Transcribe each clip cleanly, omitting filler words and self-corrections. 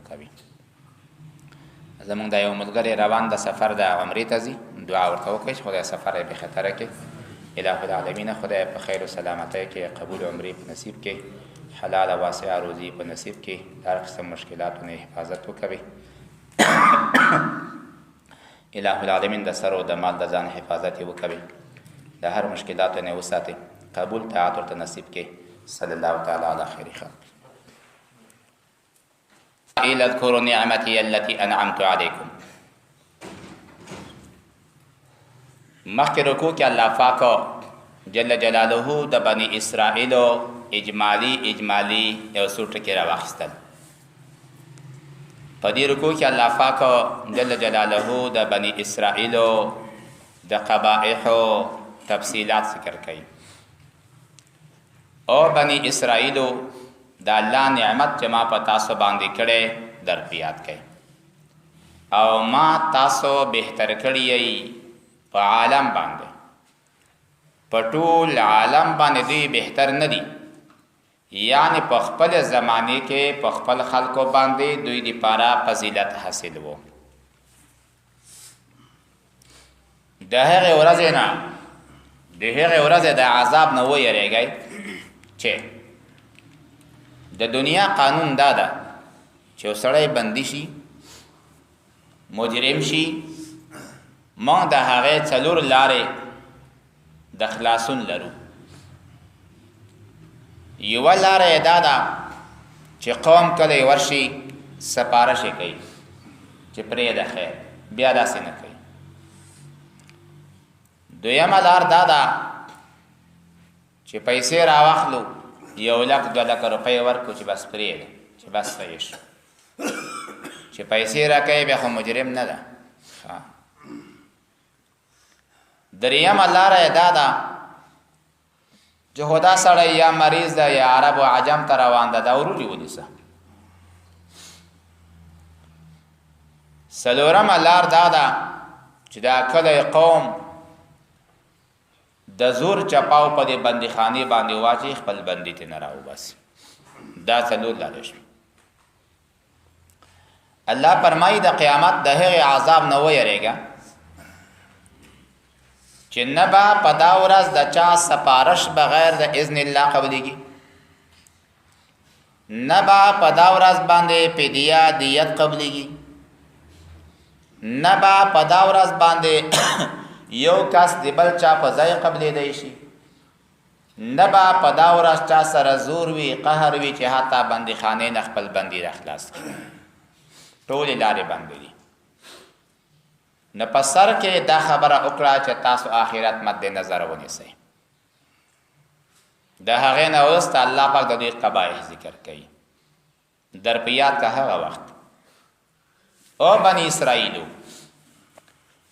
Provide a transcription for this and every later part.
وکوي. زمونږ د یو ملګری روان د سفر د عمرې ته ځي، دعا ورته وکړئ چې خدای سفر یې بې خطره کړي. الہ العالمین خدای په خیر او سلامتۍ کې قبول عمرې په نصیب کړي، حلال او واسع روزي په نصیب کړي، د هر قسم مشکلاتو نه حفاظت وکوي. الہ العالمین د سر او د مال د ځان حفاظت یې وکوي، د هر مشکلاتو نه وساتي، قبول طاعت ورته نصیب کړي. صلی الله تعالی علی خیر خلق. اذكروا نعمتي التي انعمت عليكم. مخکې رکوع کې الله پاک جل جلاله د بني اسرائیلو اجمالی یو څو ټکي راواخیستل. په دې رکوع کې الله پاک جل جلاله د بني اسرائیلو د قبائحو تفصیلات ذکر کوي. او بني اسرائیلو، د الله نعمت چې ما په تاسو باندې کړی در په یاد کړئ، او ما تاسو بهتر کړی یئ په عالم باندې. په ټول عالم باندې دوی بهتر نه دي، یعنی په خپل زمانه کې په خپل خلکو باندې دوی دپاره فضیلت حاصل وو. د هغې ورځې نه، د هغې ورځې د عذاب نه ویرېږئ چې د دنیا قانون دا ده چې یو سړی بندي شي، مجرم شي، موږ د هغې څلور لارې د خلاصون لرو. یوه لاره یې دا ده چې قوم کله یې ورشي سپارش یې کوي چې پرېږده خیر، بیا داسې نه کوي. دویمه لار دا ده چې پیسې راواخلو، 1 لک 2 لک روپۍ ورکړو چې بس پرېږده، چې بس صحیح شو، چې پیسې راکوي بیا خو مجرم نه ده. درېیمه لاره یې دا ده چې خدا سړی یا مریض ده یا عرب او عجم ته روان ده، دا ورور یې ونیسه. څلورمه لار دا ده چې دا کلی قوم د زور چپاو په دې بندیخانې باندې واچي، خپل بندي ته نه راوباسي. دا څلور لارې شوې. الله فرمایي د قیامت د هغې عذاب نه ویرېږه چې نه به په دا ورځ د چا سفارش بغیر د اذن الله قبلېږي، نه به په دا ورځ باندې فدیه دیت قبلېږي، نه به په دا ورځ باندې یو کس د بل چا په ځای قبلېدی شي، نه به په دا ورځ چا سره زور وي، قهر وي چې حتی بندیخانې نه خپل بندي را خلاص کړي. ټولې لارې بندې دي. نو په سر کې دا خبره وکړه چې تاسو آخرت مد نظر ونیسئ. د هغې نه وروسته الله پاک د دوی قبایح ذکر کوي. در په یاد که هغه وخت او بني اسرائیلو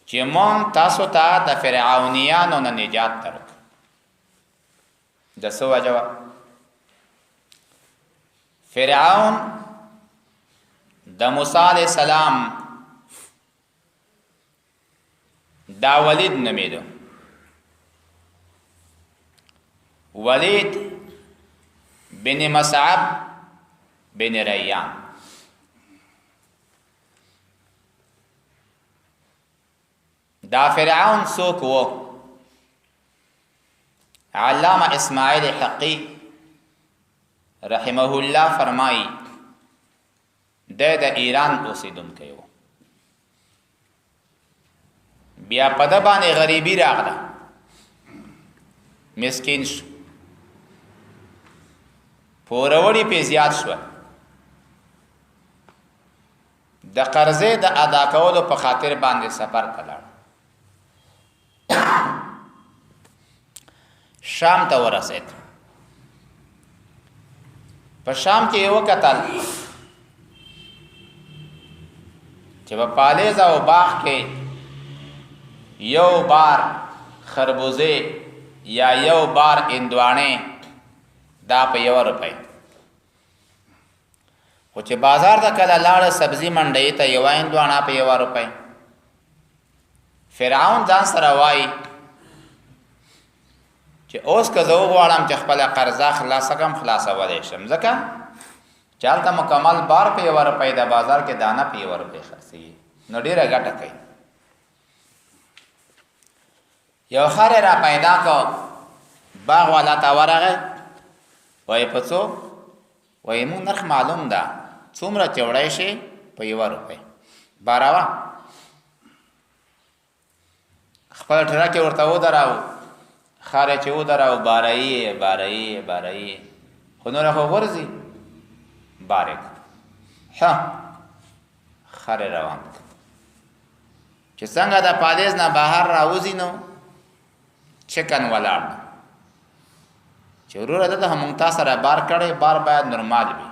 چې مونږ تاسو ته د فرعونیانو نه نجات درک. د څه وجه وه؟ فرعون د موسی علیه السلام دا ولید نومېده. ولید بن مصعب بن ریان. دا فرعون څوک وو؟ علامه اسماعیل حقی رحمه الله فرمایي دی د ایران اوسېدونکی و. بیا په ده باندې غریبي راغله، مسکین شو، پوروړي پې زیات شول، د قرضې د ادا کولو په خاطر باندې سفر ته لاړ، شام ته ورسېد. په شام کې یې وکتل چې په پالیز او باغ کې یو بار خربوزې یا یو بار اندوانې دا په 1 روپۍ، خو چې بازار ته کله لاړه سبزي منډۍ ته یوه هندواڼه په 1 روپۍ. فرعون ځان سره وایي چې اوس که زه وغواړم چې خپله قرضه خلاصه کړم، خلاصولی شم، ځکه چې هلته مکمل بار په یوه روپۍ ده، بازار کې دانه په یوه روپۍ خرڅېږي، نو ډېره ګټه کوي. یو خر را پیدا کو، باغ والا ته ورغی، وایي په څو؟ وایي موږ نرخ معلوم ده، څومره چې وړی شي په یوه روپۍ باروه. خپل ټرک یې ورته ودراو، خر یې چې ودراو، بارایي بارایي بارایي، خو نوره خو غورځي، بار یې کړ. ښه خر یې روان کړ. چې څنګه د پالیز نه بهر راوځي نو چکن ولاړ دی چې وروره دلته هم مونږ تا سره بار کړی، بار باید نورمال وي.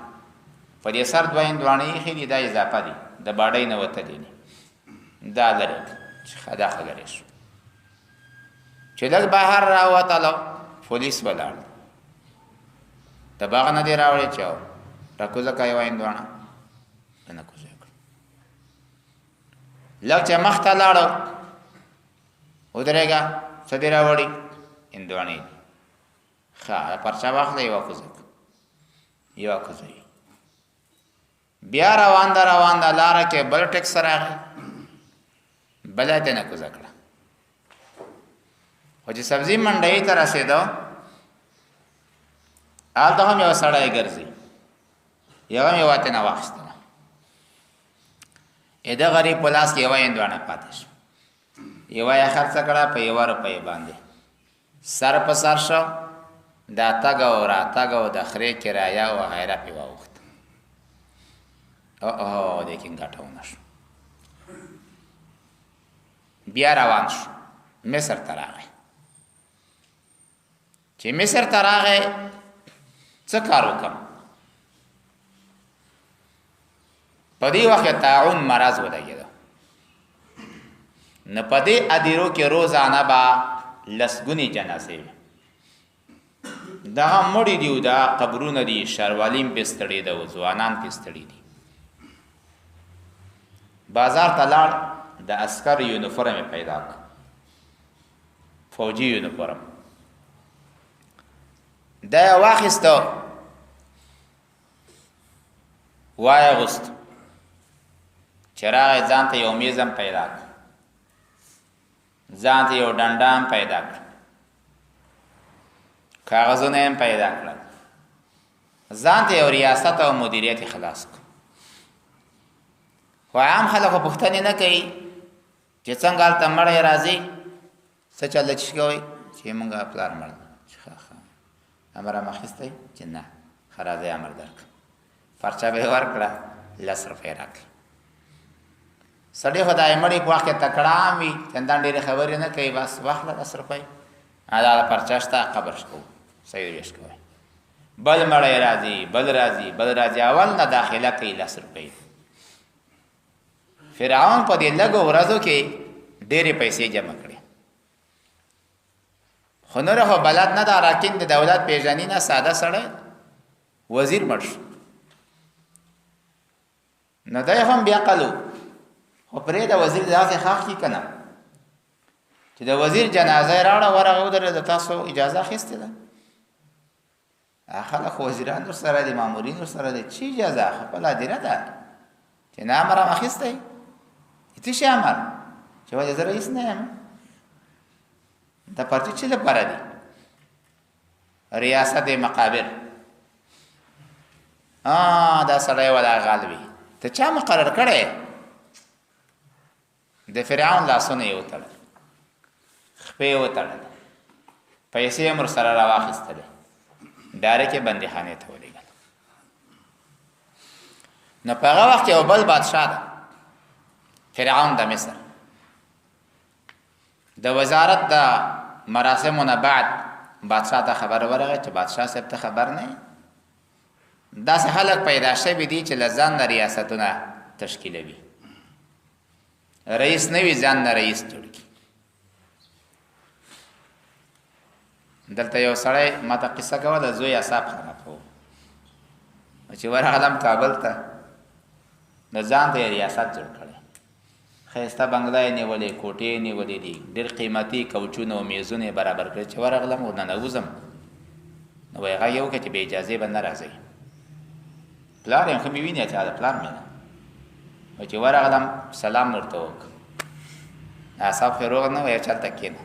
په دې سر دوه هندواڼې ایښې دي، دا اضافه دي، د باډۍ نه وتلې دي، دا لرې کړه. چې ښه دا خو لرې شو. چې لږ بهر راوتلو پولیس ولاړ دی، د باغ نه دی راوړی چې راکوزه که یوه هندواڼه نه کوزه کړه. لږ چې مخته لاړو، ودرېږه، څه دې راوړي؟ هندواڼې دي. ښه پرچه واخله، یوه کوزه کړه، یوه کوزه. بیا روان ده روان ده، لاره کې بل ټکس راغی، بله یې ترېنه کوزه کړه. خو چې سبزي منډۍ ته رسېده، هلته هم یو سړی ګرځي، یوه هم یوه ترېنه واخیستله. د غریب په لاس کې یوه هندواڼه پاتې شوه، یوه یې خرڅه کړه په یوه روپۍ باندې، سر په سر شو، دا تګ او راتګ او د خرې کرایه او غیره پې واوښته. او دې کې ګټه ونه شو. بیا روان شو، مصر ته راغی. چې مصر ته راغی، څه کار وکړم؟ په دې وخت کې طاعون مرض ولګېده، نو په دې ادیرو کې روزانه به لسګونې جنازې وې. دغه مړي دي او دا قبرونه دي، شاروالي هم پرې ستړې ده او ځوانان پرې ستړي دي. بازار ته لاړ، د عسکر یونیفورم یې پیدا کړ، فوجي یونیفورم دا یې واخیسته، وایې غوست. چې راغی ځان ته یو میز هم پیدا کړ، ځان ته یو ډنډه هم پیدا کړ، کاغذونه هم پیدا کړل، ځان ته یو ریاست او مدیریت یې خلاص کړ. خو عام خلک خو پوښتنې نه کوي چې څنګه هلته مړی راځي، څه چل چې کوي چې مونږ پلار مړ دی. چې ښه ښه امر هم اخیستی چې نه، ښه راځئ امر درکړم. پرچه به یې ورکړه، 10 روپۍ راکړې. سړی خو د مړي په وخت کې تکړه هم وي، چندان ډېرې خبرې نه کوي، بس واخله 10 روپۍ، دا پرچه شته، قبر شکو صحیح ویش کوي. بل مړی راځي، بل راځي، بل راځي، اول نه داخله کوي 10 روپۍ. فرعون په دې لږو ورځو کې ډېرې پیسې جمع کړې، خو نور خو بلد نه ده، اراکین د دولت پېژني نه، ساده سړی وزیر مړ شو. نو دی هم بې عقل و، خو پرې د وزیر داسې ښخ کړي که نه، چې د وزیر جنازه یې راوړه، ورغه ودرېده، تاسو اجازه اخیستې ده؟ خلک خو وزیران ورسره دي، مامورین ورسره دي، چې اجازه خپله هدیره ده چې نه امر هم اخیستی؟ څه شي امر؟ چې ولې زه رئیس نه یم؟ د پرچې څه لپاره دي؟ ریاست مقابر. دا سړی ولا غل وي، ته چا مقرر کړی؟ د فرعون لاسونه یې وتړل، خپې یې وتړل، پیسې یې هم ورسره راواخیستلې، ډایرکټ یې بندیخانې ته ولېږل. نو په هغه وخت کې یو بل بادشاه ده، فرعون د مصر، د وزارت د مراسمو نه بعد بادشاه ته خبر ورغی چې بادشاه صاحب ته خبر نه، داسې خلک پیدا شوي دي چې له ځان نه ریاستونه تشکیلوي، رئیس نه وي ځان نه رئیس جوړ کړي. دلته یو سړی ما ته قصه کوله، زوی اعصاب خراب و، چې ورغلم کابل ته، نو ځان ته یې ریاست جوړ کړی، ښایسته بنګله یې نیولې، کوټې یې نیولې دي، ډېر قیمتي کوچونه او میزونه یې برابر کړي. چې ورغلم ورننوځم، نو وایي غږ یې وکړ چې بې اجازې به نه راځئ. پلار یم، خو مې ویني چې دا پلار مې ده. او چې ورغلم سلام ورته وکړ، اعصاب خو روغ نه وای، چلته کېنه،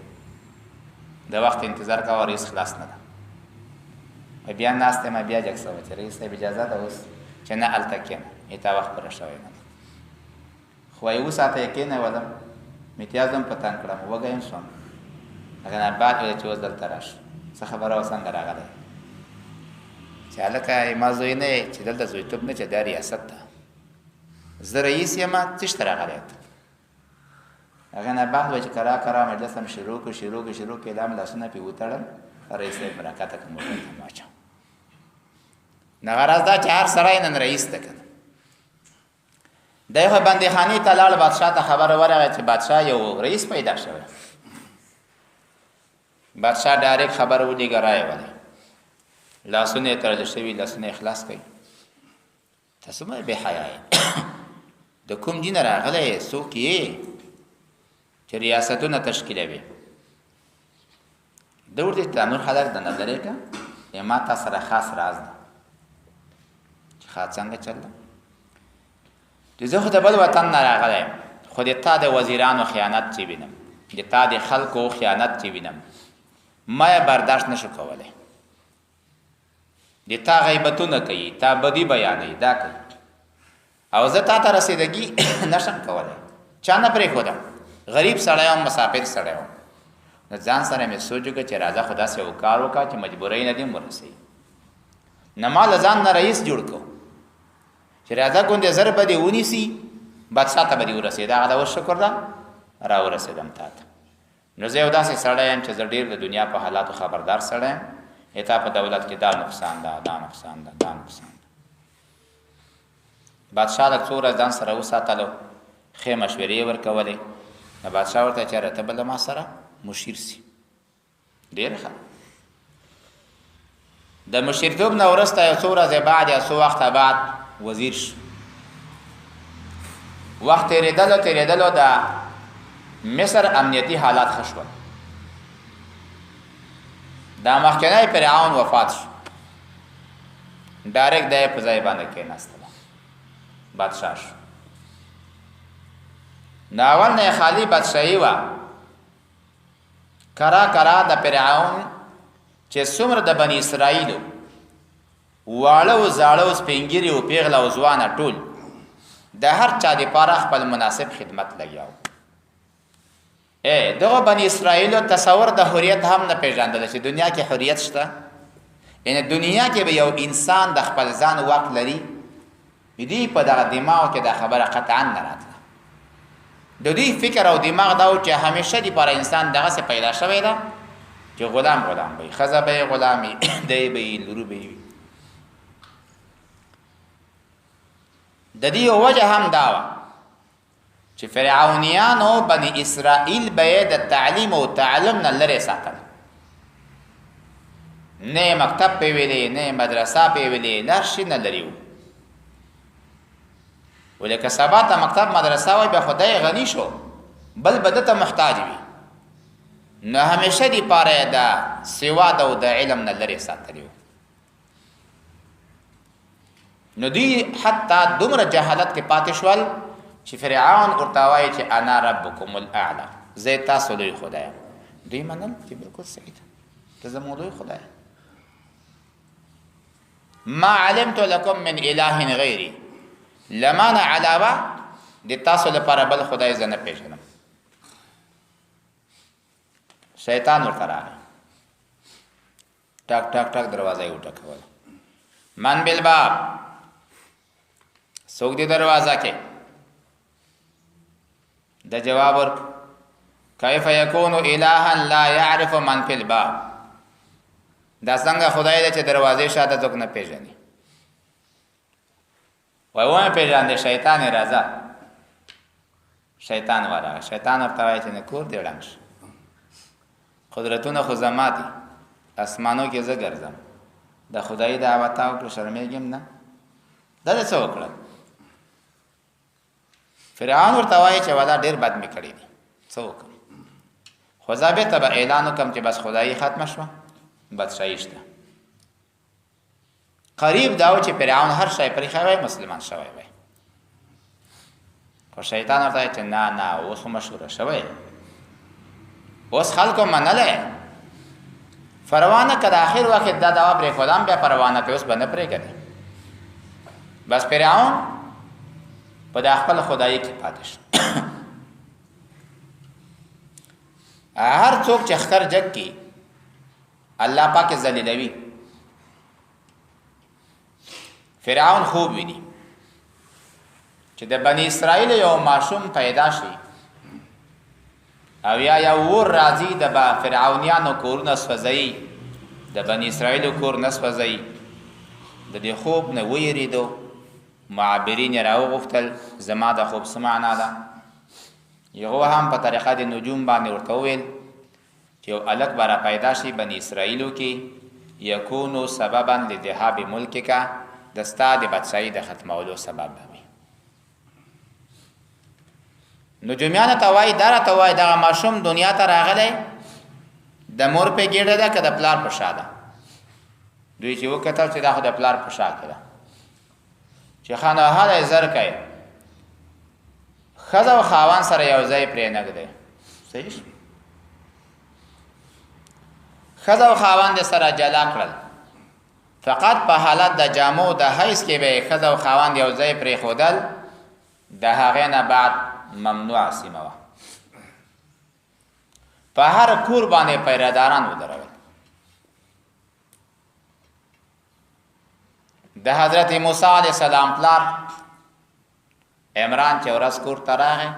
د وخت انتظار کوه، رئیس خلاص نه ده. بیا ناست یم، بیا جګ سوی چې رئیس صاحب اجازه ده اوس؟ چې نه، هلته کېنه، تا وخت پوره شوی نه. خو یې وساته، یې کېنولم، امتیاز هم په تنګ کړم، وږی هم شوم. هغه نه بعد ویل چې اوس دلته راشه، څه خبره وه، څنګه راغلی؟ چې هلکه ما زوی نه یې، چې دلته زویتوب نه، چې دا ریاست ده، زه رئیس یم، څه ته راغلی ته؟ هغه نه بعد وایي چې کرا کرا مجلس هم شروع کړو، شروع کړو، شروع کړو، دا مې لاسونه پرې وتړل، رئیس صاحب راکته کړم، موټر ته مې واچوم. نو غرض دا چې هر سړی نن رئیس ده که نه. دی خو بندیخانې ته لاړ، بادشاه ته خبره ورغی چې بادشاه یو رئیس پیدا شوی. بادشاه ډایرک خبر ولیږه، رایې ولې، لاسونه یې تړل شوي، لاسونه یې خلاص کړئ. ته څومره بې حیا یې، د کوم دین راغلی یې، څوک یې چې ریاستونه تشکیلوي؟ ده ورته چې دا نور خلک د نه لرې که، ما تا سره خاص راز ده. چې ښه څنګه چل ده؟ چې زه خو د بل وطن نه راغلی یم، خو د تا د وزیرانو خیانت چې وینم، د تا د خلکو خیانت چې وینم، ما یې برداشت نشو کولی. د تا غیبتونه کوي، تا بدی بیانوي، دا کوي، او زه تا ته رسیدګي نشم کولی. چا نه پرېښودم، غریب سړی وم، مسافر سړی وم. نو ځان سره مې سوچ وکړ چې راځه خو داسې یو کار وکړه چې مجبورۍ نه دې ورسوي. نو ما له ځان نه رئیس جوړ کړو چې راځه ګوندې زر به دې ونیسي، بادشاه ته به دې ورسېده. هغه د اوس شکر ده را ورسېدم تا ته. نو زه یو داسې سړی یم چې زه ډېر د دنیا په حالاتو خبردار سړی یم. تا په دولت کې دا نقصان ده، دا نقصان ده، دا نقصان ده. بادشاه لږ څو ورځې ځان سره وساتلو، ښې مشورې یې ورکولې. نو بادشاه ورته چې ته به له ما سره مشیر سي. ډېر ښه. د مشیرتوب نه وروسته یو څو ورځې بعد یا څو وخته بعد وزیر شو. وخت تېرېدلو تېرېدلو د مصر امنیتي حالات ښه شول. دا مخکنی فرعون وفات شو، ډایرکټ دی په ځای باندې کېناستله، بادشاه شو. نو اول نه خالی بادشاهي وه، کرا کرا د فرعون چې څومره د بني اسرائیلو واړه او زاړه او سپینګیري او پیغله او ځوانه ټول د هر چا دپاره خپل مناسب خدمت لګیاو. ای دغه بني اسرائیلو تصور د حریت هم نه پیژندل چې دنیا کې حریت شته، یعنی دنیا کې به یو انسان د خپل ځان واک لري. دوی په دغه دماغ کې دا خبره قطعا نه راتله. د دوی فکر او دماغ دا و چې همیشه دپاره انسان دغسې پیدا شوی ده چې غلام غلام به وي، ښځه به یې غلام وي، دی به یې، لور به یې وي. د دې یو وجه هم دا وه چې فرعونیانو بني اسرائیل به یې د تعلیم او تعلم نه لرې ساتل، نه یې مکتب پې ویلې، نه یې مدرسه پې ویلې، نه هر شي نه لري وو. ولې که سبا ته مکتب مدرسه وای بیا خدای غني شو، بل به ده ته محتاج وي. نو همیشه دې پاره یې د سواد او د علم نه لرې ساتلی وو. نو دوی حتی دومره جهالت کې پاتې شول چې فرعون ورته وایي چې انا ربکم الاعلی، زه تاسو لوی خدای یم. دوی منل چې بالکل صحیح ده، ته زموږ لوی خدای. ما علمت لكم من اله غیری، لما نه علاوه د تاسو لپاره بل خدای زه نه پېژنم. شیطان ورته راغی، ټک ټک ټک دروازه یې وټکوله. من بالباب، څوک دی دروازه کې؟ د جواب ورک، کیف یکون الها لا يعرف من فی الباب. دا څنګه خدای دی چې دروازې شاته څوک نه پیژني؟ وای ومه پیژاندې، شیطان یې راځه. شیطان ورغی، شیطان ورته وایي چې نه کور دې ړنګ شو، قدرتونه خو زما دي، اسمانو کې زه ګرځم، د خدای دعوه تا وکړه، شرمېږم نه، دا دې څه وکړل؟ فرعون ورته وایي چې ولا ډېر بد مې کړي دي، څه وکړم، خو زه بېرته به اعلان وکړم چې بس خدایي ختمه شوه، بادشاهي شته. قریب دا و چې فرعون هر شی پرېښی وای، مسلمان شوی وای. خو شیطان ورته چې نه نه، اوس خو مشهوره شوی، اوس خلکو منلی، پروا نه که د اخر وخت دا دعوه پرېښوده هم بیا پروا نه کوي، اوس به نه پرېږدي. بس فرعون په د خپل خدایي کې پاتې شو. هر څوک چې ښکر جګ کی، الله پاک ذلیلوي. فرعون خوب ویني چې د بنی اسرائیل یو ماشوم پیدا شي او یا یو ور راځي، د با فرعونیانو کورونه سوځي، د بنی اسرائیل کور نه سوځي. د دې خوب نه ویریدو، معابرین راوغوښتل، زما د خوب څه معنا ده؟ یو هم په طریقه د نجوم باندې ورته وویل چې یو الک به را پیدا شي بنی اسرائیلو کې، یکونو سببا لذهاب ملکک، د ستا د بادشاهي د ختمولو سبب به وي. نجومیانو ته وایي، دا راته وایي، دغه ماشوم دنیا ته راغلی د مور په ګېډه ده که د پلار په شا ده؟ دوی چې وکتل چې دا خو د پلار په شا کې ده، چې خانه هله زر کوي، ښځه او خاوند سره یو ځای پرې نه ږدي. صحیح شو، ښځه او خاوند سره جلا کړل. فقط په حالت د جامو د حیض کې به ښځه او خاوند یو ځای پرېښودل، د هغې نه بعد ممنوع سیمه وه. په هر کور باندې پیرهداران ودرول. د حضرت موسی علیه السلام پلار عمران چې ورځ کور ته راغی،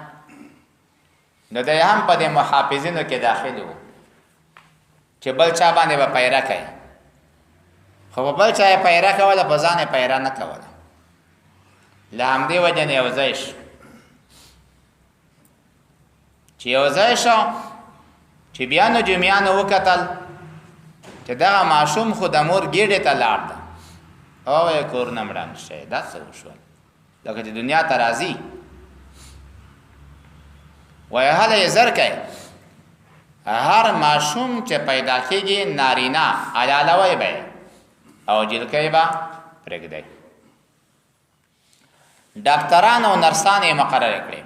نو دی هم په دې محافظینو کې داخل و چې بل چا باندې به پیره کوي، خو په بل چا یې پیره کوله، په ځان یې پیره نه کوله. له همدې وجې نه یو ځای شو. چې یو ځای شو، چې بیا نجومیانو وکتل چې دغه ماشوم خو د مور ګېډې ته لاړ ده، او یې کورونه مړان شی، دا څه وشول؟ لکه چې دنیا ته راځي، وایي هله یې زر کوي، هر ماشوم چې پیدا کېږي نارینه حلالوي به او جلکۍ به پرېږدی. ډاکتران او نرسان یې مقرر کړې،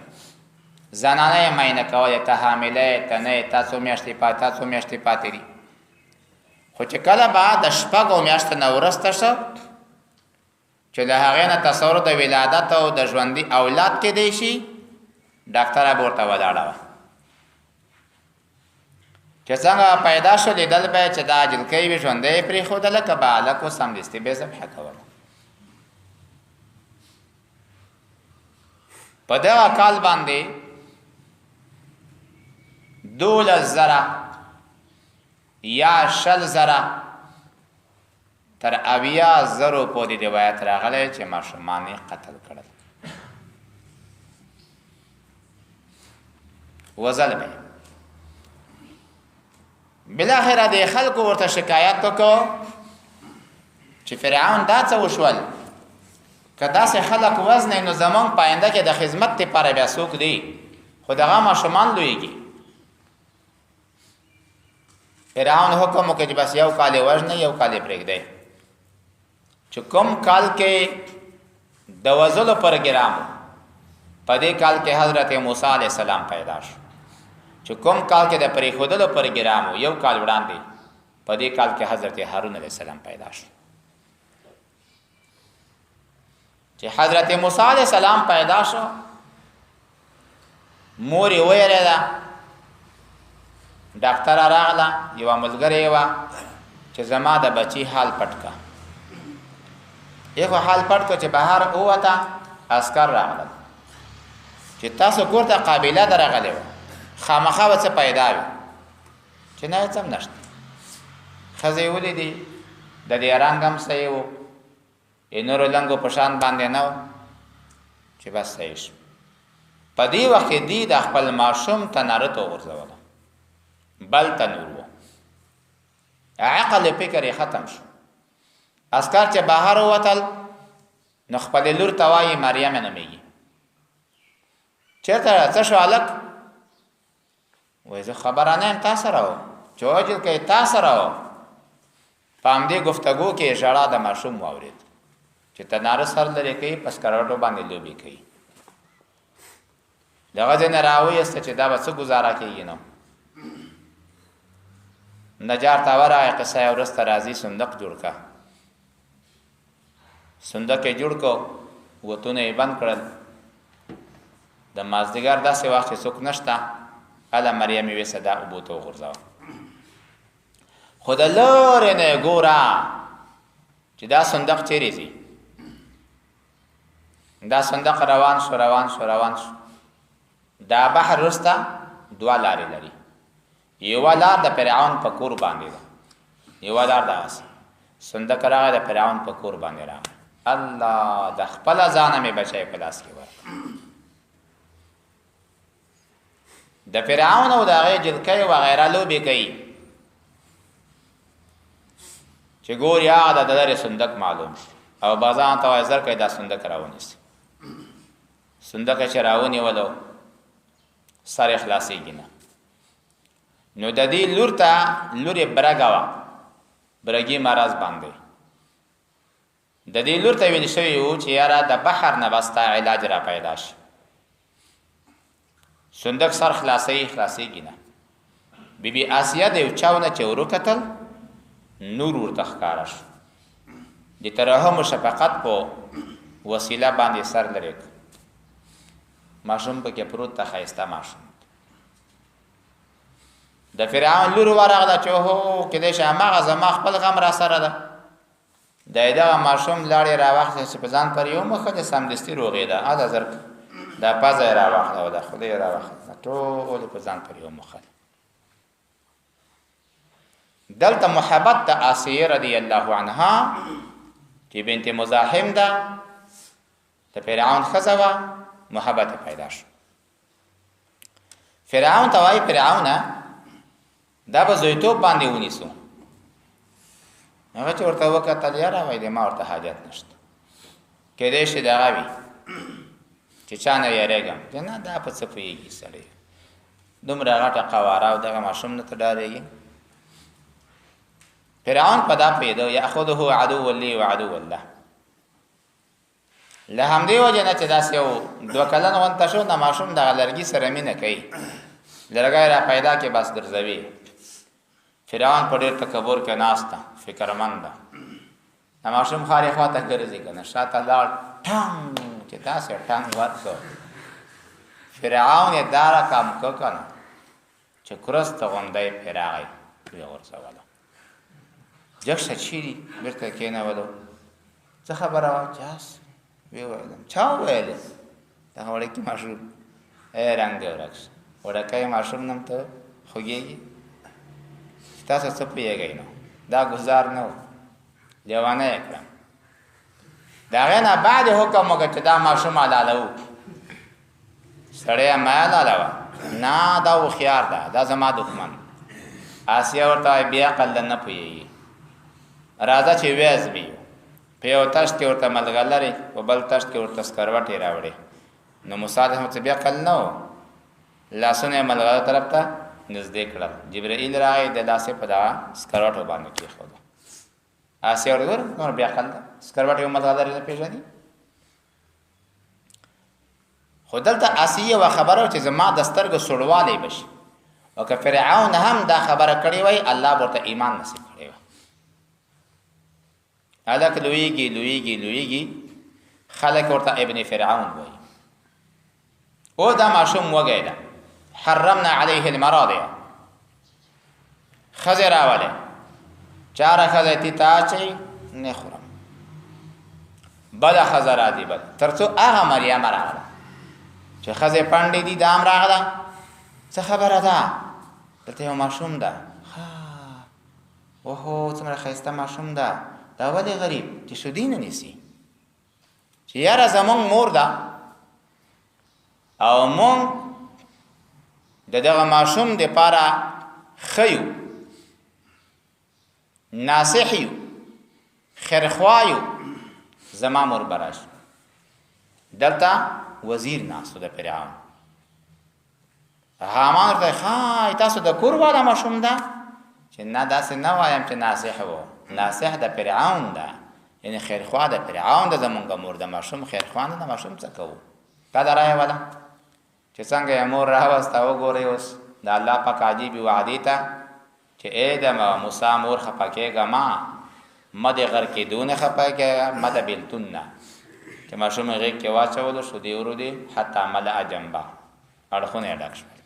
زنانه یې معاینه کوله، ته حامله یې ته نه یې، تا څو میاشتې پاتې، تا څو میاشتې پاتې دي. خو چې کله به د شپږو میاشتو نه وروسته شو چې له هغې نه تصور د ولادت او د ژوندي اولاد کېدی شي، ډاکټره به ورته ولاړه وه. چې څنګه پیدا شو، لیدل به چې دا جلکۍ وي، ژوندی یې پرېښودله، که به هلک و، سمدستي به یې ذبحه کوله. په دغه کال باندې 12,000 یا 20,000 تر 70,000 پورې روایت راغلی چې ماشومان یې قتل کړل، وزل به. بالاخره د خلکو ورته شکایت وکړو چې فرعون دا څه وشول؟ که داسې خلک وزنې نو زمونږ په آینده کې د خدمت لپاره بیا څوک دی؟ خو دغه ماشومان لویږي. فرعون حکم وکړ چې بس یو کال یې وژنئ، یو کال یې پرېږدئ. چې کوم کال کې د وزلو پروګرام، په دې کال کې حضرت موسی علیه السلام پیدا شو. چې کوم کال کې د پرېښودلو پروګرام، یو کال وړاندې، په دې کال کې حضرت هارون علیه السلام پیدا شو. چې حضرت موسی علیه السلام پیدا شو، مور یې ویرېده. ډاکټره راغله، یوه ملګرې وه، چې زما د بچي حال پټ کا. یې خو حال پټ کو. چې بهر ووته، عسکر راغلل چې تاسو کور ته قابله درغلې وه، خامخا به څه پیدا وي. چې نه، څه هم نشته. ښځې ولیدې، د دې رنګ هم صحیح و، یې نورو لنګو په شان باندې نه و، چې بس صحیح شو. په دې وخت کې دی د خپل ماشوم تناره ته وغورځوله، بل تنور و. عقل فکر یې ختم شو. عسکر چې بهر ووتل، نو خپلې لور ته وایي، مریم نومېږي، چېرته څه شو هلک؟ وایي زه خبره نه یم، تا سره و چې وجل کوي، تا سره و. په همدې ګفتګو کې ژړا د ماشوم واورېد چې تناره سر لرې کوي، په سکروټو باندې لوبې کوي. دغه ځای نه راویسته چې دا به څه ګزاره کېږي. نو نجار ته ورغی، قصه یې وروسته راځي، صندوق جوړ که. صندوق یې جوړ کو، وتونه یې بند کړل. د مازدیګر داسې وخت چې څوک نشته، هله مریم یې ویسه دا اوبو ته وغورځوه. خو د لرې نه یې ګوره چې دا صندوق چیرې ځي. دا صندوق روان شو روان شو روان شو. دا بحر وروسته دوه لارې لري. یوه لار د فرعون په کور باندې ده، یوه لار دغسې. صندوق راغی د فرعون په کور باندې راغی. الله د خپله ځانه مې بچی په لاس کې ورکړ. د فرعون او د هغې جلکۍ وغیره لوبې کوي چې ګوري هغه د لرې صندوق معلوم شو او بازان ته وایي زر کړئ دا صندوق راونیسي. صندوق یې چې راونیولو سر یې خلاصېږي نه. نو د دې لور ته لور یې برګه وه، برګي مرض باندې د دې لور ته ویل شوي وو چې یاره د بحر نه به ستا علاج را پیدا شي. صندوق سر خلاصوي، خلاصېږي نه. بی بی آسیه د یو چاو نه چې وروکتل نور ورته ښکاره شو. د ترحم او شفقت په وسیله باندې سر لرې کړ. ماشوم پکې پروت ته، ښایسته ماشوم. د فرعون لور ورغله چې هو کېدای شي هماغه زما خپل غم را سره ده. د دغه ماشوم لاړې راواخیسته چې په ځان پر یو مخه سمدستي روغېده. هله زر دا پزه یې راواخله او دا خوله یې راواخله، ټول په ځان پر یو مخه. دلته محبت د آسیه رضی الله عنها چې بنت مزاحم ده، د فرعون ښځه وه، محبت یې پیدا شو. فرعون ته وایي فرعونه دا به زویتوب باندې ونیسو. هغه چې ورته وکتل یاره وایي د ما ورته حاجت نشته، کېدای شي دغه وي چې چا نه یېرېږم. چې نه دا په څه پوهېږي سړی، دومره غټه قواره او دغه ماشوم نه ته ډارېږي. فرعون په دا پوهېده یأخذه عدو لي وعدو له. له همدې وجې نه چې داسې یو دوه کلن غونته شو، د ماشوم دغه لرګي سره مینه کوي، لرګی را پیدا کې بس ګرځوي. فرعون په ډېر تکبر کې ناست ده، فکرمند ده. د ماشوم خارې خواته ګرځي که نه، شاته لاړ، ټنګ چې داسې ټنګ ورکړ. فرعون یې دا رقم کړ که نه چې کرسته غوندی پرې راغی، ویې غورځوله. جګ شه چیرې بېرته کېنولو. څه خبره وه؟ چاس وی ویلم. چا وویلې؟ دغه وړوکي ماشوم. ای رنګ دې ورک شه، وړوکی ماشوم نم ته خوږېږي چې تاسو څه پوهېږئ. نو دا ګزار نه و، لیوانی یې کړم. د هغې نه بعد یې حکم وکړ چې دا ماشوم حلالوو. سړیه مه حلالوه، نه دا هوښیار ده، دا زما دښمن. آسیه ورته وایي بې عقل ده، نه پوهېږي، راځه چې ویې په یو تشت کې ورته ملغلرې، په بل تشت کې ورته سکروټې راوړې. نو موسی علیه السلام څه بې عقل نه و، لاسونه یې ملغلرو طرف ته نږدې کړل. جبرائیل راغی، د لاس یې په دغه سکروټو باندې کېښودو. آسیه ورته ګوره نور بې عقل ده، سکروټې او ملغلرې نه پېژني. خو دلته آسیه یوه خبره چې زما د سترګو سوړوالی به شي، او که فرعون هم دا خبره کړې وای، الله به ورته ایمان نصیب کړی وای. هلک لویږي لویږي لویږي، خلک ورته ابن فرعون وایي. او دا ماشوم وږی ده، حرمنا علیه المراضع، ښځې راولې، چاره ښځه تی ته اچوي، نه خورم. بله ښځه راځي، بل تر څو هغه مریمه راغله چې ښځې پنډې دي، دا هم راغله. څه خبره ده؟ دلته یو ماشوم ده. ښه اوهو څومره ښایسته ماشوم ده، دا ولې غریب چې سودی نه نیسي؟ چې یاره زمونږ مور ده او مونږ د دغه ماشوم دپاره ښه یو، ناصح یو، خیرخوا یو، زما مور به راشي. دلته وزیر ناست د فرعون. هامان ورته خای تاسو د کور والا ماشوم ده؟ چې نه داسې نه وایم چې ناصح و، ناصح د فرعون ده، یعنی خیرخواه د فرعون ده. زمونږ مور د ماشوم خیرخواه نه، د ماشوم څه کوو؟ کله رایه وله چې څنګه یې مور راوسته. وګورئ اوس د الله پاک عجیبې وعدې ته چې ای د موسی مور خفه کېږه ما، مه د غر کېدو نه خفه کېږه، مه د بېلتون نه. چې ماشوم یې غېږ کې واچولو، شودې ورودې، حتی ملأ جنبه، اړخونه یې ډک شول.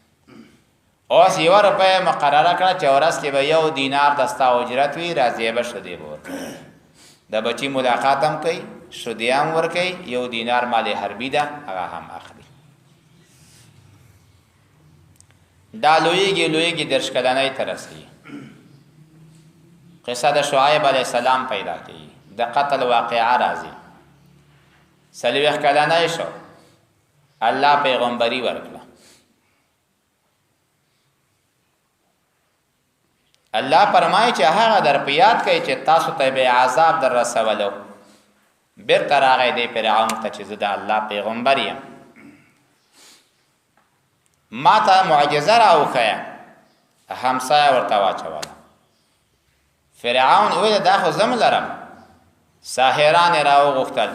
اوس یوه روپۍ یې مقرره کړه چې ورځ کې به یو دینار د ستا اجرت وي، راضیه به شودې به ورکوي. د بچي ملاقات هم کوي، شودې هم ورکوي، یو دینار مال حربي ده هغه هم اخلي. دا لویږي لویږي، 30 کلنۍ ته رسي. قصه د شعیب علیه السلام پیدا کیږي، د قتل واقعه راځي. 40 کلنۍ شو، الله پیغمبري ورکړه. الله فرمایي چې هغه در په یاد کوي چې تاسو ته به عذاب در رسولو. بیرته راغی دی فرعون ته چې زه د الله پیغمبر یم، ما ته معجزه راوښیه. همسایه ورته واچوله. فرعون وویل دا خو زم لرم. ساحران یې راوغوښتل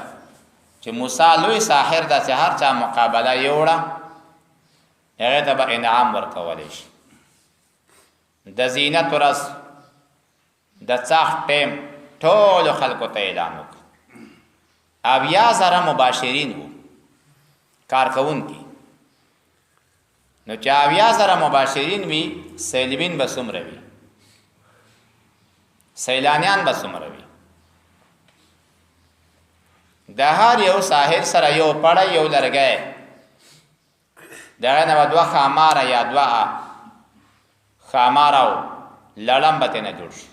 چې موسی لوی ساحر ده، چې هر چا مقابله یوړه هغې ته به انعام ورکولی شي. د زینت ورځ د څاښت ټیم ټولو خلکو ته اعلان وکړ. 70,000 مباشرین وو کارکوونکي. نو چې 70,000 مباشرین وي، سیلبین به څومره وي، سیلانیان به څومره وي؟ د هر یو ساحر سره یو پړی، یو لرګی، دغه نه به دوه ښاماره یا دوه ښاماره او لړم به ترې نه جوړ شي.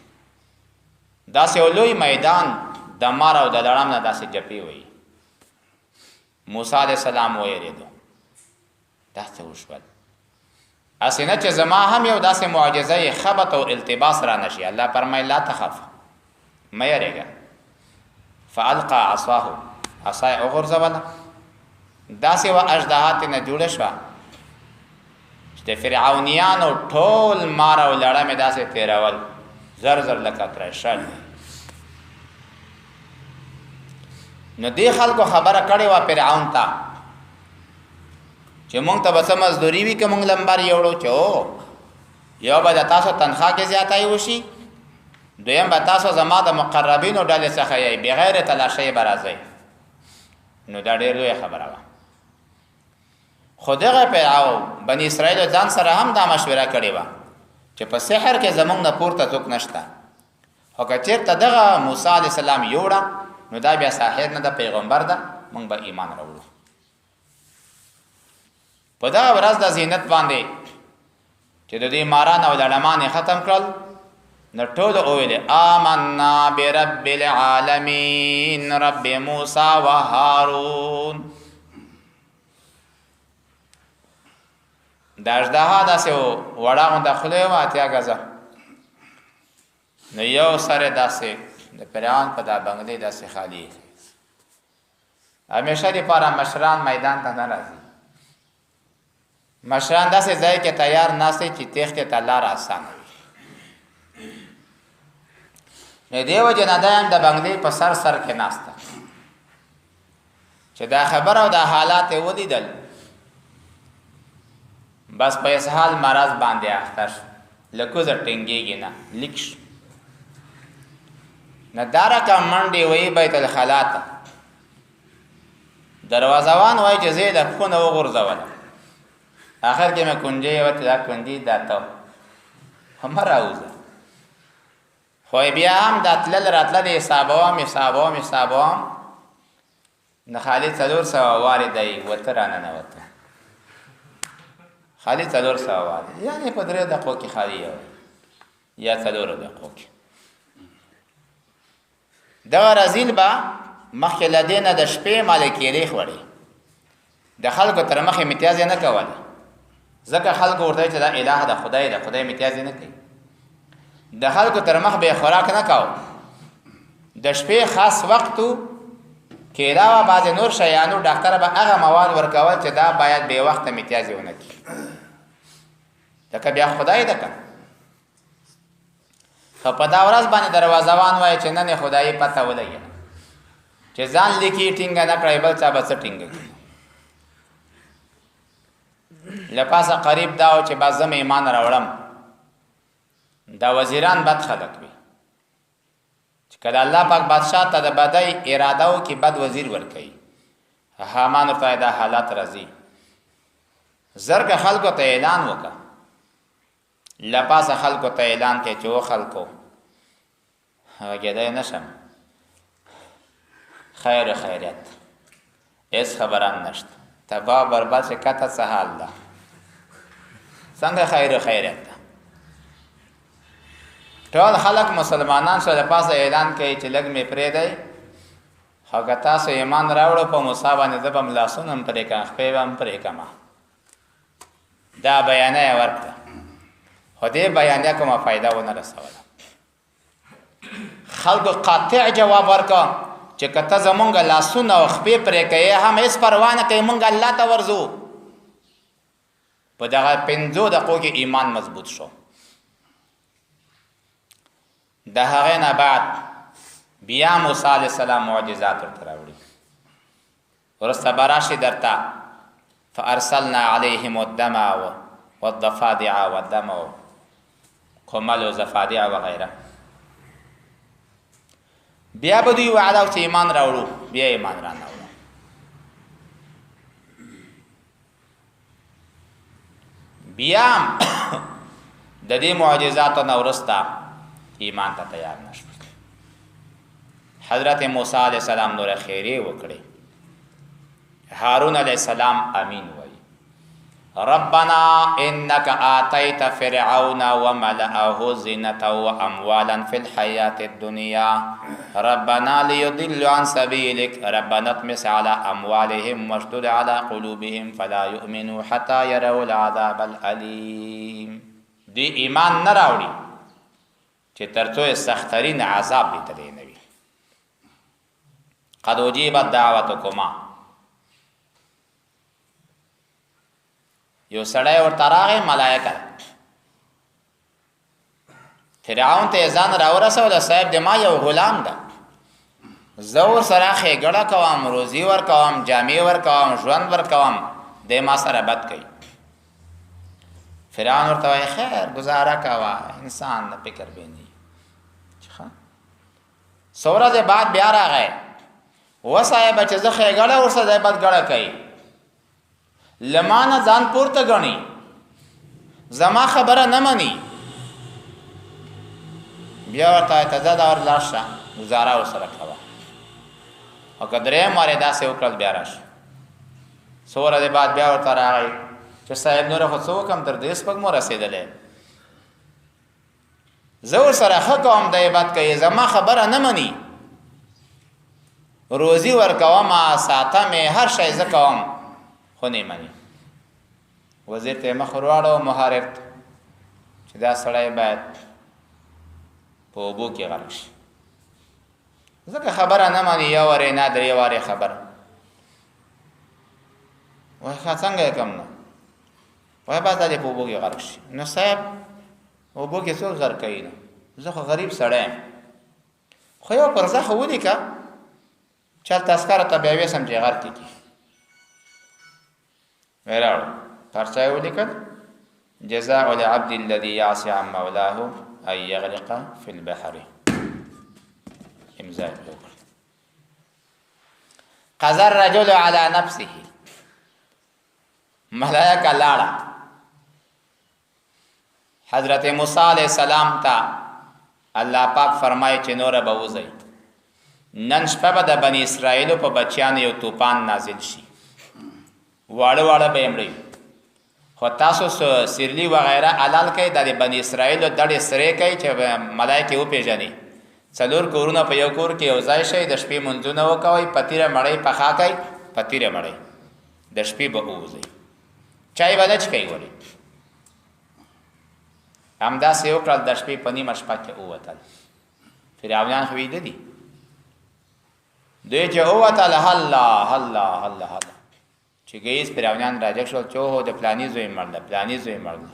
داسې یو لوی میدان د مار او د لړم نه داسې جپې وهي. موسی علیه السلام ویرېدو، دا څه وشول؟ هسې نه چې زما هم یو داسې معجزه یې خبط او التباس را نه شي. الله فرمایي لا تخف، مه یېرېږه. فالقا عصاه، عصا یې وغورځوله، داسې یوه اژدها ترې نه جوړه شوه چې د فرعونیانو ټول مار او لړم یې داسې تېرول، زر زر لکه ترشل. نو دې خلکو خبره کړې وه فرعون ته چې مونږ ته به څه مزدوري وي که مونږ لمبر یوړو؟ چې او یو به د تاسو تنخوا کې زیاتی وشي، دویم به تاسو زما د مقربینو ډلې څخه یئ، بغیر تلاشۍ به راځئ. نو دا ډېر لویه خبره وه. خو دغه فرعون بني اسرائیلو ځان سره هم دا مشوره کړې وه چې په سحر کې زمونږ نه پورته څوک نشته، خو که چېرته دغه موسی علیه السلام یوړه نو دا بیا ساحر نه ده، پیغمبر ده، مونږ به ایمان راوړو. په دغه ورځ د زینت باندې چې د دې ماران او لړمان یې ختم کړل، نو ټولو وویل آمنا برب العالمین رب موسی و هارون. د اژدها داسې وړه غونډه خوله وه، 80 ګزه. نو یو سر یې داسې د فرعون په دا بنګلې داسې خالي ایښی. همیشه دپاره مشران میدان ته نه راځي، مشران داسې ځای کې تیار ناست چې تېښتې ته لاره اسانه وي. نو دې وجې نه دی هم د بنګلې په سر سر کې ناسته چې دا خبره او دا حالات یې ولیدل، بس په اسهال مرض باندې اخته شو، له کوزه ټینګېږي نه، لیک شو. نو دا رقم منډې وهي بیت الخلا ته. دروازهوان وایي چې زه یې د پښو نه وغورځولم، آخر کې مې کنجې یې وته، دا کنجې دا ته هم راوځه. خو بیا هم دا تلل راتلل حسابوم حسابوم حسابوم، نو خالي 400 وارې دی وته راننوته. خالي 400 وارې، یعنې په 3 دقیقو کې خالي یو یا 4 دقیقو کې. دغه رزیل به مخکې له دې نه د شپې مالې کیلې خوړې، د خلکو تر مخې امتیاز یې نه کوله، ځکه خلکو ورته چې دا اله ده، خدای ده، خدای امتیاز یې نه کوي. د خلکو تر مخ به یې خوراک نه کاوه. د شپې خاص وخت کیله وه، بعضې نور شیانو ډاکټر به هغه مواد ورکول چې دا باید بې وخته امتیاز یې ونه کړي، ځکه بیا خدای ده که. خو په دا ورځ باندې دروازوان وایي چې نن یې خدایي پته ولګېده چې ځان لیکي ټینګه نه کړی، بل چا به څه ټینګه کړي. له پاسه قریب دا و چې بس زه مې ایمان راوړم. دا وزیران بد خلک وي چې کله الله پاک بادشاه ته د بدۍ اراده وکړي، بد وزیر ورکوي. هامان ورته دا حالات راځي، زرګه خلکو ته اعلان وکړه. له پاسه خلکو ته اعلان کوي چې و خلکو غږېدی نه شم، خیر خیریت، هېڅ خبره هم نشته، تباه برباد چې کته څه حال ده، څنګه خیر خیریت ده. ټول خلک مسلمانان شو، له پاسه اعلان کوي چې لږ مې پرېږدئ، خو که تاسو ایمان راوړو په موسی باندې زه به هم لاسونه هم پرې کړم، خپې به هم پرې کړم. دا بیانیه یې ورکړه، خو دې بیانیه کومه فایده ونه رسوله. خلکو قاطع جواب ورکړ چې که ته زمونږ لاسونه او خپې پرې کوې هم هېڅ پروا نه کوي، مونږ الله ته ورځو. په دغه 5 دقیقو کې ایمان مضبوط شو. د هغې نه بعد بیا موسی علیه السلام معجزات ورته راوړي. وروسته به راشي درته فارسلنا علیهم الدم والضفادع والدم قمل وضفادع وغیره. بیا به دوی وعده چې ایمان راوړو، بیا ایمان را نه وړو. بیا د دې معجزاتو نه وروسته ایمان ته تیار نه شو. حضرت موسی علیه السلام نور خیرې وکړې. هارون علیه السلام امین وایي، ربنا انك آتيت فرعون وملأه زينة وأموالا في الحياة الدنيا ربنا ليضلوا عن سبيلك ربنا اطمس على أموالهم واشدد على قلوبهم فلا يؤمنوا حتى يروا العذاب الأليم. دی ایمان نه راوړي چې ترڅو یې سخترین عذاب لیدلی نه وي. قد اجیبت دعوتکما. یو سړی ورته راغی، ملایکه فرعون ته ځان راورسوله، صاحب د ما یو غلام ده، زه ورسره ښېګړه کوم، روزي ورکوم، جامې ورکوم، ژوند ورکوم، دی ما سره بد کوي. فرعون ورته وایي خیر ګزاره کوه، انسان د فکر به نه وي. څو ورځې بعد بیا راغی، و صاحبه چې زه ښېګړه ورسره دی بدګړه کوي، له ما نه ځان پورته ګڼي، زما خبره نه مني. بیا ورته وایي ته ځه دا ور لاړ شه، ګزاره ورسره کوه. او که درېیم وار یې داسې وکړل بیا راشه. څو ورځې بعد بیا ورته راغی چې صاحب نوره خو څه وکړم، تر دې سپږمو رسېدلی، زه ورسره ښه کوم، دی بد کوي، زما خبره نه مني، روزي ورکوم، ساتم یې، هر شی زه کوم، خو نه مني. وزیر ته یې مخ ورواړاوه محارب ته چې دا سړی باید په اوبو کې غرق شي، ځکه خبره نه مني، یو وارې نه درې وارې خبره. وایي ښه څنګه یې کوم؟ نو وایي بس دا دې په اوبو کې غرق شي. نو صاحب اوبو کې څوک غرق کوي؟ نو زه خو غریب سړی یم، خو یو پرزه خو ولیکه چې هلته عسکرو ته بیا ویسم چې غرق یې کړي. ویې راوړه پرچه یې ولیکل، جزاء العبد الذي يعصي عن مولاه أن يغرق في البحر. امضا یې وکړه. قضى الرجل على نفسه. ملائکه لاړه حضرت موسی علیه السلام ته الله پاک فرمایي چې نوره به وځئ، نن شپه به د بني اسرائیلو په بچیانو یو توپان نازل شي، واړه واړه به یې مړه وي، خو تاسو سیرلی وغیره حلال کړئ، دا د بني اسرائیلو دړې سرې کړئ چې ملایکې وپېژني. 4 کورونه په یو کور کې یو ځای شئ، د شپې منځونه وکوئ، په تیره مړۍ پخا کړئ، په تیره مړۍ د شپې به ووځئ، چای به نه څښئ. ولې همداسې وکړل، د شپې په نیمه شپه کې ووتل. فرعونیان خو ویده دي، دوی چې ووتل هلا هلا هلا هلا چې ګیز فرعونیان راجګ شول چې اوهو د فلاني زوی مړ ده، فلاني زوی مړ ده.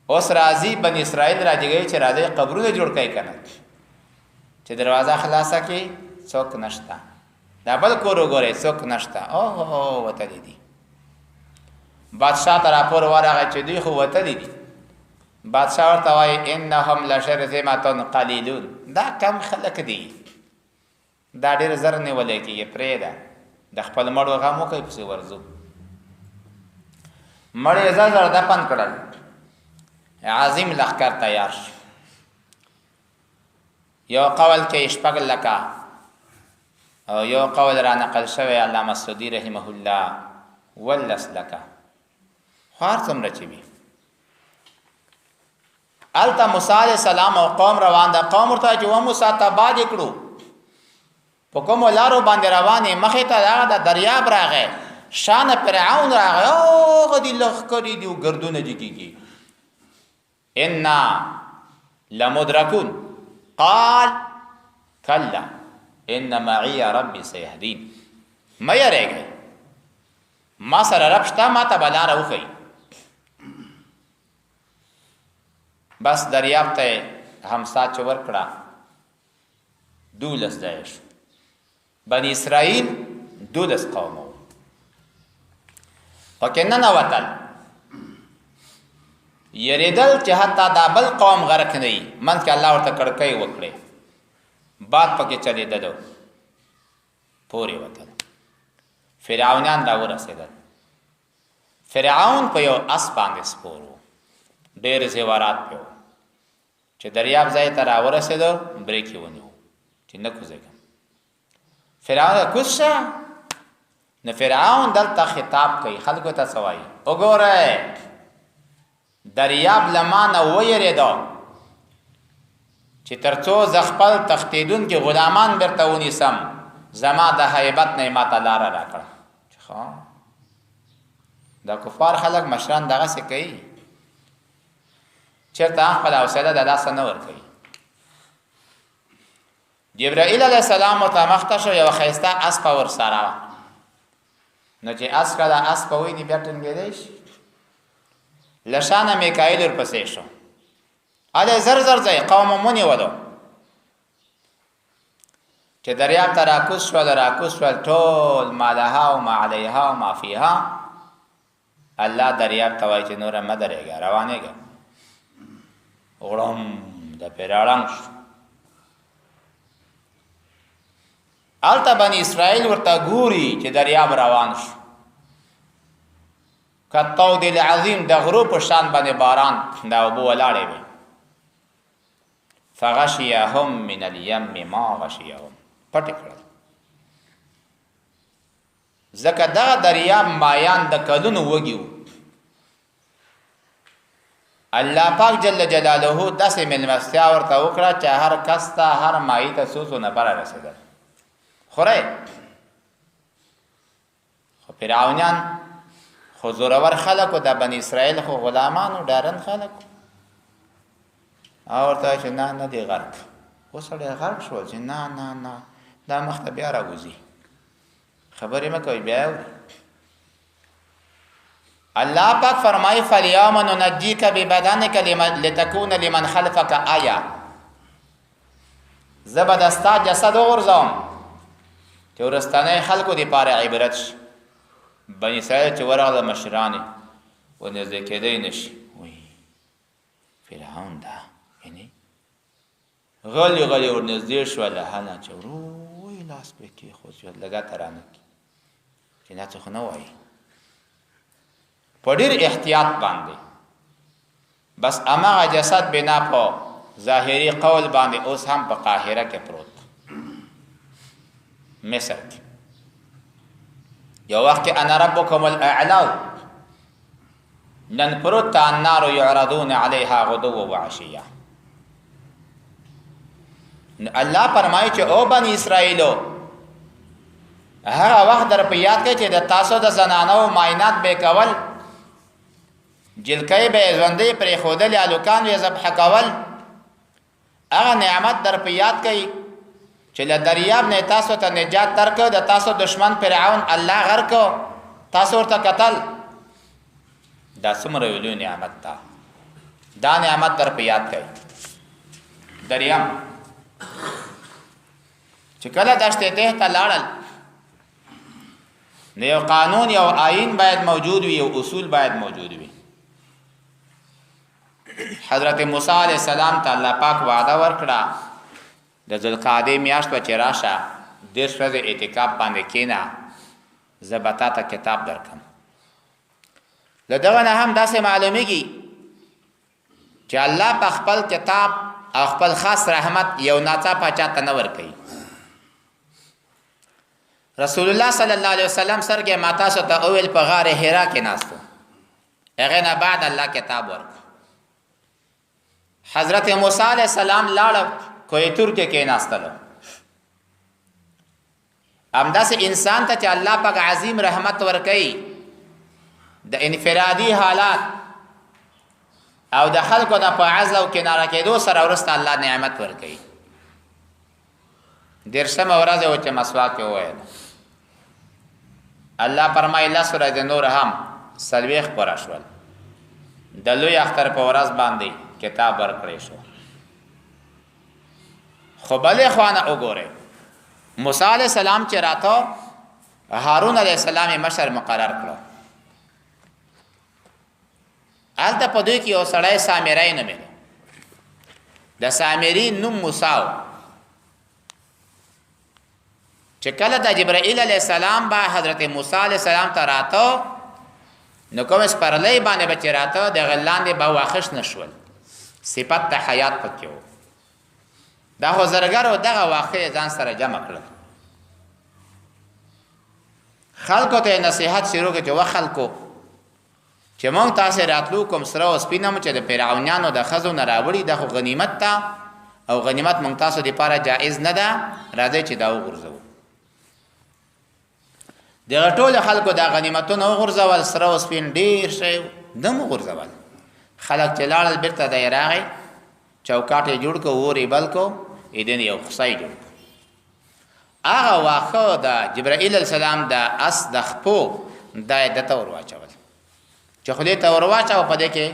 اوس راځي بنی اسرائیل راجګي چې راځي قبرونه جوړ کړي کنه، چې دروازه خلاصه کې څوک نشته، دا بل کور وګورئ څوک نشته، اوه وتلي دي. بادشاه ته راپور ورغی چې دوی خو وتلي دي. بادشاه ورته وایي انهم لشرذمة قلیلون، دا کم خلک دي، دا ډېر زر نیولی کېږي، پرېږده د خپل مړو غم وکړئ پسې ورځو. مړی زر زر دفن کړل، عظیم لښکر تیار شو. یو قول کې شپږ لکه او یو قول را نقل شوی علامه سعودي رحمه الله ولس لکه، خو هر څومره چې وي. هلته موسی علیه السلام او قوم روان ده، قوم ورته چې و موسی تباه دې کړو، په کومو لارو باندې روانې، مخې ته دغه د دریاب راغی، شانه فرعون راغی، هغه دي لښکرې دي او ګردونه دي کېږي. انا لمدرکون قال کلا ان معي ربي سيهدين. مه یریږئ، ما سره رب شته، ما ته به لاره وښیي. بس دریاب ته همسا چې ورکړه، 12 ځای شو. بني اسرائیل 12 قوم وو، پکې ننوتل، یریدل چې حتی دا بل قوم غرق نه وي. منځ کې الله ورته کړکۍ وکړې، باد پکې چلېدلو، پورې وتل. فرعونیان را ورسېدل. فرعون په یو اس باندې سپور و، ډېر زیورات پې و. چې دریاب ځای ته را ورسېدو، بریک یې ونیو چې نه کوزېږم. فرعون کوز شه. نو فرعون دلته خطاب کوي خلکو ته، څه وایي؟ وګورئ، دریاب له ما نه ویرېدو چې تر څو زه خپل تښتېدونکي غلامان بیرته ونیسم، زما د هیبت نه یې ماته لاره راکړه. چې ښه، دا کفار خلک مشران دغسې کوي، چېرته خپله حوصله د لاسه نه ورکوي. جبرائیل علیه السلام ورته مخته شو، یوه ښایسته اسپه ورسره وه. نو چې اس کله اسپه ویني بیا ټینګېدی شي. له شانه میکایل ورپسې شو، هلی زر زر ځئ، قوم مو ونیولو. چې دریاب ته راکوز شول، راکوز شول ټول، ما لها او ما علیها او ما فیها. الله دریاب ته وایي چې نوره مه درېږه، روانېږه. غړم د پرې راړنګ شو. هلته بني اسرائیل ورته ګوري چې دریاب روان شو، کالطود العظیم، د غرو په شان باندې باران دا اوبه ولاړې وې. فغشیهم من الیم ما غشیهم، پټ کړل، ځکه دا دریاب مایان د کلونو وږي وو. الله پاک جل جلاله داسې مېلمستیا ورته وکړه چې هر کس ته، هر مایي ته څو څو نفره رسېدل، خورئ. خو فرعونیان خو زورور خلک، د بني اسرائیل خو غلامانو، ډارن خلک، او ورته چې نه نه دی غرق. اوس سړی غرق شول چې نه نه نه، دا مخته بیا راوځي، خبرې مه کوئ، بیا اوري. الله پاک فرمایي فالیوم ننجیک ببدنک لتکون لمن خلفک آیا. زه به د ستا جسد وغورځوم چې وروستنی خلکو دپاره عبرت شي. بني اسرائیل چې ورغله، مشران یې ورنږدې کېدی نه شي. وایي فرعون ده، یعنې غلی غلی ورنږدې شوله، هله چې ورو یې لاس پرې کېښود چې لګته رانه کړي، چې دا څه خو نه وایي، په ډېر احتیاط باندې. بس هماغه جسد بنا په ظاهري قول باندې اوس هم په قاهره کې پروت، مصر کې. یو وخت کې انا ربکم الاعلی، نن پروت ته النار يعرضون عليها غدو وعشيه. نو الله فرمایي چې او بني اسرائیلو، هغه وخت در په یاد کړئ چې د تاسو د زنانو معاینات به کول، جلکۍ به یې ژوندۍ پرېښودلې، هلکان یې ذبح کول. هغه نعمت در په یاد کړئ چې له دریاب نه تاسو ته نجات درکړ، د تاسو دشمن فرعون الله غرق کړ، تاسو ورته قتل. دا څومره یو لوی نعمت ده. دا نعمت در په یاد کړئ. دریم، چې کله دشت ته ته لاړل نو یو قانون، یو آئین باید موجود وي، یو اصول باید موجود وي. حضرت موسی علیه السلام ته الله پاک وعده ورکړه، د ذوالقعدې میاشت به چې راشه 30 ورځې اعتکاف باندې کېنه، زه به تا ته کتاب درکم. له دغه نه هم داسې معلومیږي چې الله په خپل کتاب او خپل خاص رحمت یو ناڅاپه چاته نه ورکوي. رسول الله صلی الله علیه وسلم سرګې ما تاسو ته وویل په غار حرا کې ناست و، هغې نه بعد الله کتاب ورکړ. حضرت موسی علیه السلام لاړ کوه تور کې کېناستلو. همداسې انسان ته چې الله پاک عظیم رحمت ورکوي، د انفرادي حالات او د خلکو د په عزل او کناره کېدو سره وروسته الله نعمت ورکوي. 30مه ورځ و چې مسواک یې وویل، الله فرمایي 10 ورځې نور هم 40 پوره شول. د لوی اختر په ورځ باندې کتاب ورکړی شو. خو بلې خوا نه وګورئ، موسی علیه السلام چې راته هارون علیه السلام یې مشر مقرر کړو. هلته په دوی کې یو سړی سامری نومېده، د سامری نوم موسی و. چې کله د جبرائیل علیه السلام به حضرت موسی علیه السلام ته راته، نو کوم سپرلۍ باندې به چې راته د هغه لاندې به واخش نه شول، صفت د حیات پکې و. دا خو زرګر و، دغه واښه یې ځان سره جمع کړل. خلکو ته یې نصیحت شروع کړ چې وه خلکو، چې موږ تاسې راتلو کوم سره او سپینه مو چې د فرعونیانو د ښځو نه راوړي، دا خو غنیمت ده او غنیمت موږ تاسو دپاره جایز نه ده، راځئ چې دا وغورځوو. دغه ټولو خلکو دا غنیمتونه وغورځول، سره او سپین ډېر شی دم وغورځول. خلک چې لاړل بېرته دی راغی، چوکاټ یې جوړ کړو، اور یې بل کړو، ایدن یو خسای جوړ کړو. هغه واښه د جبرائیل علیه السلام د اس د خپو دا یې ده ته ور واچول. چې خولې ته ور واچاوه، په دې کې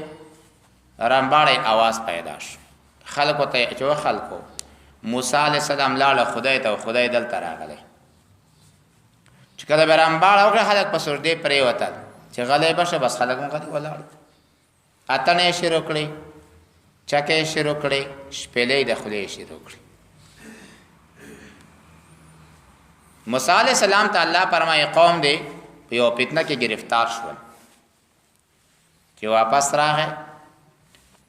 رمباړی اواز پیدا شو. خلکو ته یې چې وه خلکو، موسی علیه السلام لاړه خدای ته او خدای دلته راغلی. چې کله به رمباړه وکړه، خلک په سجدې پرېوتل، چې غلی به شه، بس خلک هم غلي ولاړ. اتڼې یې شروع کړې، چکې یې شروع کړې، شپېلۍ د خولې یې شروع کړې. موسی علیه السلام ته الله فرمایي قوم دی په یوه فتنه کې ګرفتار شول. چې واپس راغی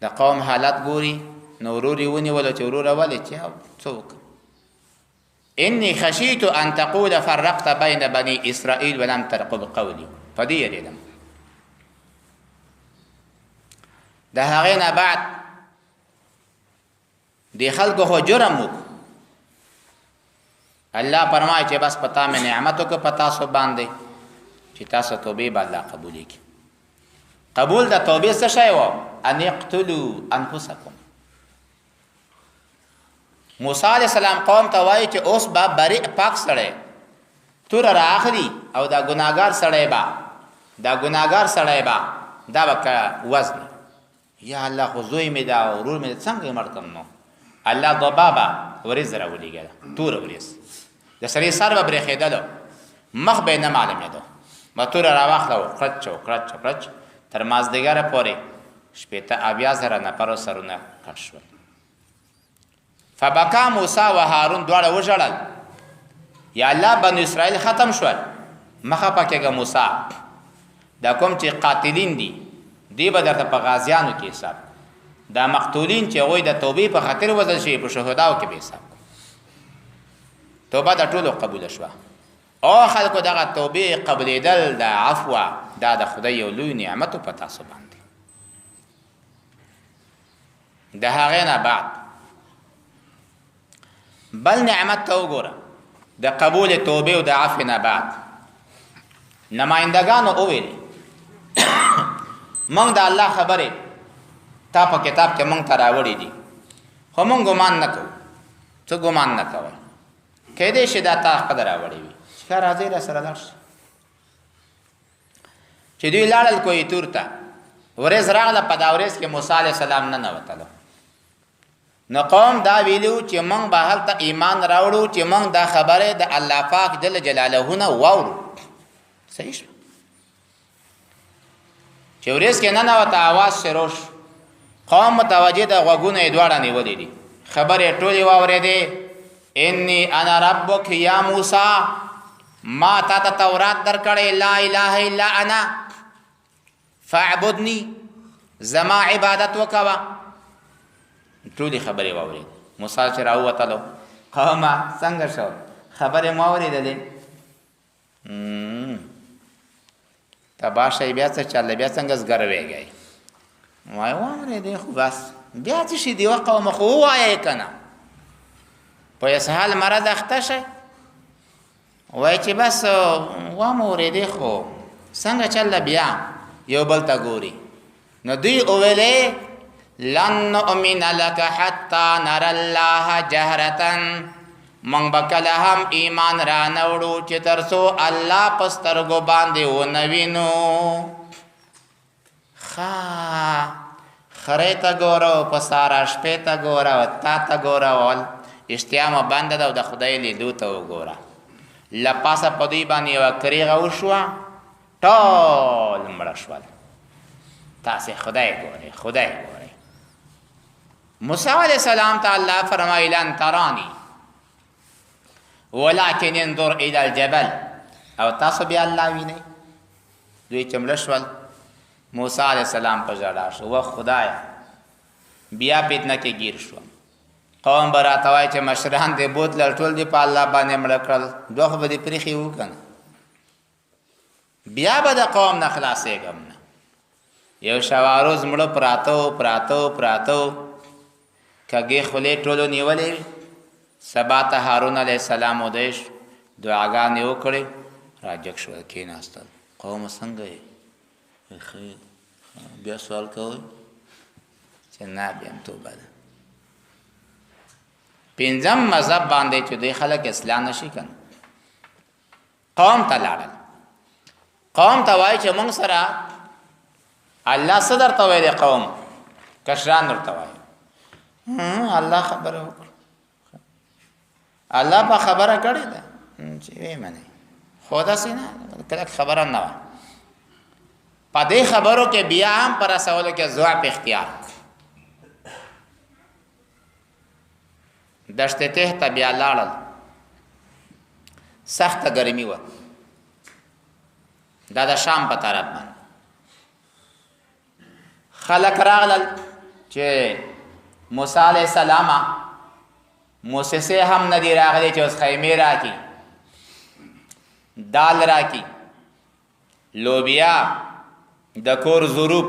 د قوم حالت ګوري، نو ورور یې ونیولو چې وروره ولې چې څه وکړم؟ انی خشیت ان تقول فرقت بین بنی اسرائیل ولم ترقب قولی، په دې یریدم. د هغې نه بعد د خلکو خو جرم وکړو. الله فرمایي چې بس پتا مې نعمت وکړ په تاسو باندې چې تاسو توبې به الله قبولې کړي. قبول د توبې څه شی و؟ ان اقتلوا انفسکم. موسی علیه السلام قوم ته وایي چې اوس به بری پاک سړی توره را اخلي او دا ګناهګار سړی به، دا ګناهګار سړی به دا به وزني. یا الله خو زوی مې دا ورور مې څنګه یې مړ کړم؟ نو الله ضبابه ورېځ راولېږله، توره ورېځ، د سړي سر به برېښېدلو، مخ به یې نه معلومېدو. به توره راواخله او کړچ او کړچ او کړچ تر مازدیګره پورې 76 زره نفرو سرونه کټ شول. فبکا موسی و هارون، دواړه وژړل، یا الله بنو اسرائیل ختم شول. مخه پکېږه موسی، دا کوم چې قاتلین دي دی به درته په غازیانو کې حساب، دا مقتولین چې هغوی د توبې په خاطر وژل شوي په شهداو کې به حساب. توبه د ټولو قبوله شوه. او خلکو دغه توبې قبلېدل، دا عفوه، دا د خدای یو لوی نعمت په تاسو باندې. د هغې نه بعد بل نعمت ته وګوره، د قبول توبې او د عفوې نه بعد نمایندګانو وویل موږ د الله خبرې تا په کتاب کې موږ ته راوړې دي، خو موږ ګمان نه کوو. څه ګمان نه کوئ؟ کیدای شي دا تا خپله راوړې وي. چې ښه راځئ را سره لاړ شئ. چې دوی لاړل کوه تور ته، ورځ راغله، په دا ورځ کې موسی علیه السلام ننوتلو. نو قوم دا ویلو چې مونږ به هلته ایمان راوړو چې مونږ دا خبره د الله پاک جل جلاله نه واورو. صحیح شو. چې ورځ کې ننوته آواز شروع شو، قوم متوجه د غوږونه یې دواړه نیولې دي، خبرې یې ټولې واورېدې. انی انا ربک یا موسی، ما تا ته تورات درکړی، لا اله الا انا فاعبدنی، زما عبادت وکوه. ټولې خبرې واورېدې. موسی چې راووتلو، قومه څنګه شو، خبرې مو واورېدلې؟ تباه شئ، بیا څه چل، بیا څنګه زګروېږئ؟ وایي واورېدې خو بس بیا څه شي دی قومه، خو ووایئ که نه په اسهال مرض اخته شئ. وایي چې بس وامو اورېدې خو څنګه چل، بیا یو بل ته ګوري. نو دوی وویلې لن نؤمن لک حتی نرى الله جهرة، مونږ به کله هم ایمان را نه وړو چې تر څو الله په سترګو باندې ونه وینو. ښه خرې ته ګوره او په سارا شپې ته ګوره او تا ته ګوره، ول اشتیا مو بنده ده او د خدای لیدو ته وګوره. له پاسه په دوی باندې یوه کریغه وشوه، ټول مړه شول. تاسې خدای ګورئ، خدای ګورئ. موسی علیه السلام ته الله فرمایي لن ترانی ولكن انظر الى الجبل، او تاسو بیا الله وینئ. دوی چې مړه شول، موسی علیه السلام په ژړا شو، وه خدایه بیا فتنه کې ګیر شوم. قوم به راته وایي چې مشران دې بوتلل، ټول دې په الله باندې مړه کړل، دوه خو به دې پرېښي وو که نه، بیا به د قوم نه خلاصېږم نه. یو شواروز مړه پراته وو، پراته وو، پراته وو، کږې خولې ټولو نیولې وې. سبا ته هارون علیه السلام ودی شو، دعاګانې وکړې، راجګ شول، کېناستل. قومه څنګه یې؟ ښه بیا سوال کوئ چې نه، بیا هم توبه ده. پنځم مذهب باندې چې دوی خلک اصلاح نشي کنه، قوم ته لاړل. قوم ته وایي چې مونږ سره الله څه درته ویلي؟ قوم کشران ورته وایي الله خبره وکړه، الله په خبره کړې ده چې ویې منئ، خو داسې نه، کلک خبره نه وه. په دې خبرو کې بیا هم په رسولو کې ضعف اختیار. دشت ته ته بیا لاړل، سخته ګرمي وه، دا د شام په طرف باندې. خلک راغلل چې موسی علیه السلام موسسې هم نه دی راغلی چې اوس خیمې راکړي، دال راکړي، لوبیا، د کور ظروف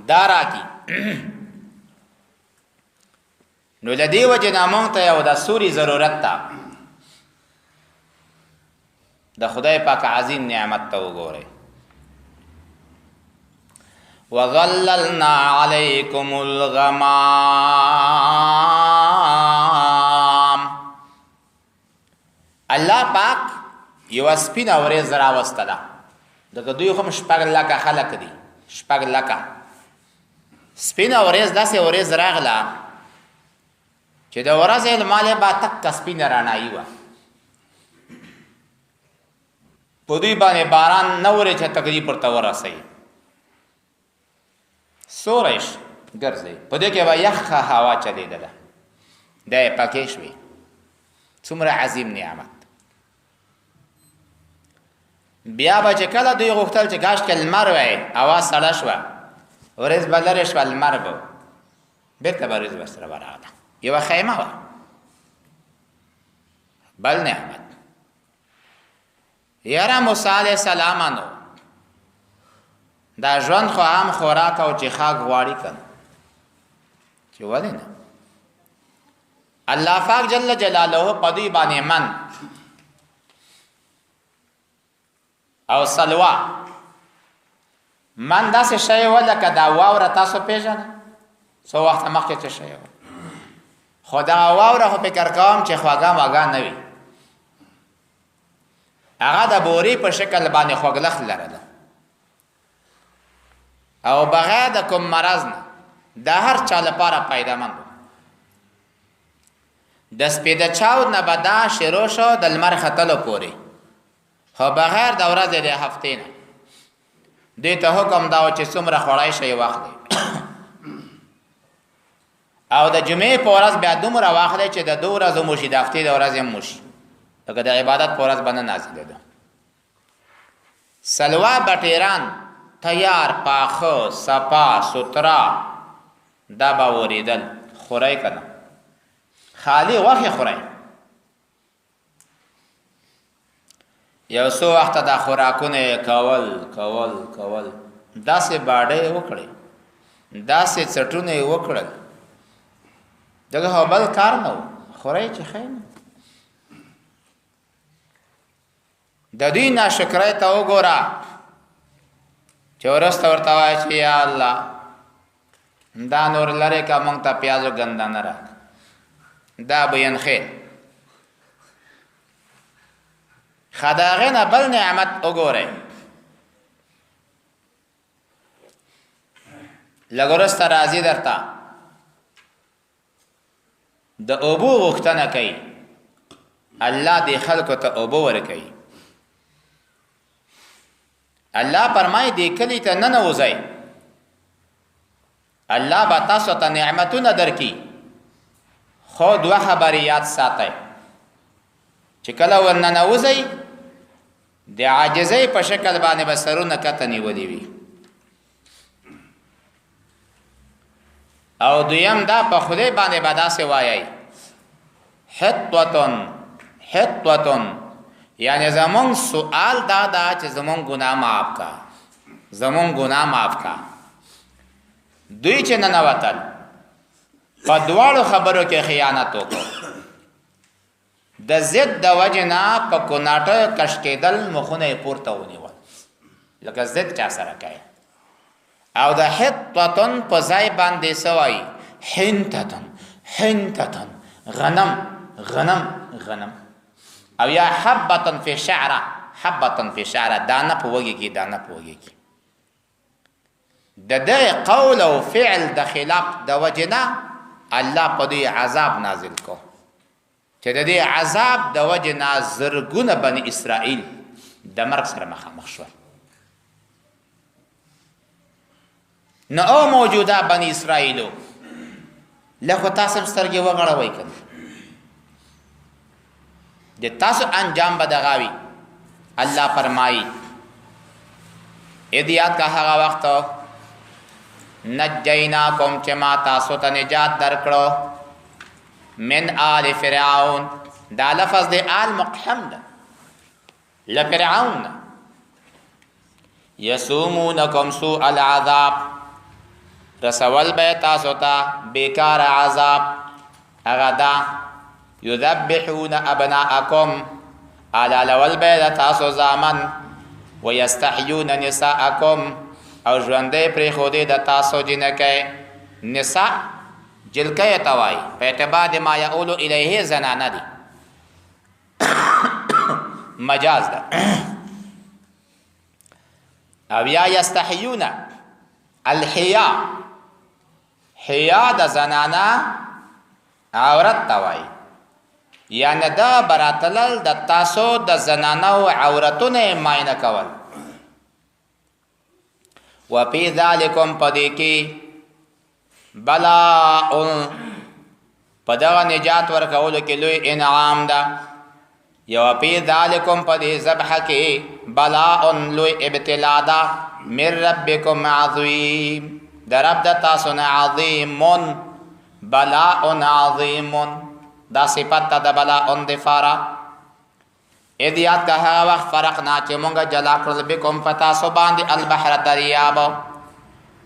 دا راکړي. نو له دې وجې نه مونږ ته یو د سوري ضرورت ده. د خدای پاک عظیم نعمت ته وګورئ. وظللنا علیکم الغمام، الله پاک یوه سپینه ورېځ راوستله. ځکه دوی هم شپږ لکه خلک دي، شپږ لکه. سپینه ورېځ داسې ورېځ راغله چې د ورځې لمالې به تکه سپینه رڼایي وه. په دوی باندې باران نه ورې چې تکلیف ورته ورسوي، سوری ګرځي. په دې کې به یخه هوا چلېدله، دا یې پکې شوې. څومره عظیم نعمت. بیا به چې کله دوی غوښتل چې کاش کې لمر وای، هوا سړه شوه، ورځ به لرې شوه، لمر به بېرته به ورځ به سره ورغله. یوه خیمه وه. بل نعمت، یاره موسی علیه السلام نو دا ژوند خو هم خوراک او چې خاک غواړي که نه، چې ولې نه؟ الله پاک جل جلاله په دوی باندې من او سلوا، من داسې شی و لکه دا واوره، تاسو پېژنئ څو وخته مخکې چې شی و، خو دا واوره خو فکر کوم چې خوږه مږه نه وي، هغه د بورې په شکل باندې خوږلښت لرله. او بغیر د کوم مرض نه د هر چا لپاره فایدهمند. د سپیده چاود نه به دا شروع شو د لمر ختلو پورې، خو بغیر د ورځې د هفتې نه. دوی ته حکم دا و چې څومره خوړی شئ واخلئ، او د جمعې په ورځ بیا دومره واخلئ چې د دوه ورځو مو شي، د هفتې د ورځې هم مو شي، لکه د عبادت په ورځ به نه نازلېده. سلوا بټیران تیار پاخه صفا سوترا دا به وریدل، خورئ که نه، خالي غوښې خورئ. یو څو وخته دا خوراکونه یې کول کول کول، داسې باډۍ یې وکړې، داسې څټونه یې وکړل، دغه خو بل کار نه و، خورئ چې ښی نه. د دوی ناشکرۍ ته وګوره چې وروسته ورته وایي چې یا الله دا نور لرې که موږ ته پیازو ګنده نه راکړه. دا بین خیل ښه د هغې نه بل نعمت وګورئ. لږ وروسته راځي درته د اوبو غوښتنه کوي، الله دې خلکو ته اوبه ورکوي. الله فرمایي دې کلي ته ننوځئ، الله به تاسو ته نعمتونه درکړي، خو دوه خبرې یاد ساتئ چې کله ورننوځئ د عاجزۍ په شکل باندې به سرونه کته نیولي وي، او دویم دا په خدای باندې به داسې وایئ حطوتن حطوتن، یعنی زمونږ سوال دا ده چې زمونږ ګناه معاف کا، زمونږ ګناه معاف کا. دوی چې ننوتل په دواړو خبرو کې خیانت وکړ، د ضد د وجې نه په کوناټه کش کېدل، مخونه یې پورته ونیول لکه ضد چا سره کوي. او د حطتن په ځای باندې څه وایي؟ حنتتن حنتتن، غنم غنم غنم، او یا حبتن فی شعره حبتن فی شعره، دانه په وږي کې، دانه په وږي کې. د دغه قول او فعل د خلاف د وجې نه الله په دوی عذاب نازل کو چې د دې عذاب د وجې نه زرګونه بني اسرائیل د مرګ سره مخامخ شول. نو او موجوده بني اسرائیلو له خو تاسو هم سترګې وغړوئ که نه، د تاسو انجام به دغه وي. الله فرمایي اذ یاد کا هغه وخت نجیناکم چې ما تاسو ته نجات درکړو من آل فرعون. دا لفظ د آل مقحم ده لفرعون. یسومونکم سوء العذاب، رسول به تاسو ته بیکار عذاب. هغه دا یذبحون ابناءکم، حلالول به د تاسو زامن، ویستحیون نساءکم، او ژوندی پرېښودې د تاسو جینکۍ. نساء جلکۍ ته وایي، په اعتبار د ما یؤول الیه زنانه دي، مجاز ده. او یا یستحیون الحیا، حیا د زنانه عورت ته وایي، یعنی دا براتلل د تاسو د زنانو عورتونه معاینه کول. وفي ذالکم، په دې کې بلاء، په دغه نجات ورکولو کې لوی انعام ده. یو فی ذالکم، په دې ذبح کې بلاء لوی ابتلا ده، من ربکم عظیم، د رب د تاسو نه عظیم، بلاء عظیم، دا صفت ته د بلاء د فاره. اذ یاد که هغه وخت فرقنا چې مونږ جلا کړل بكم په تاسو باندې البحر دریاب،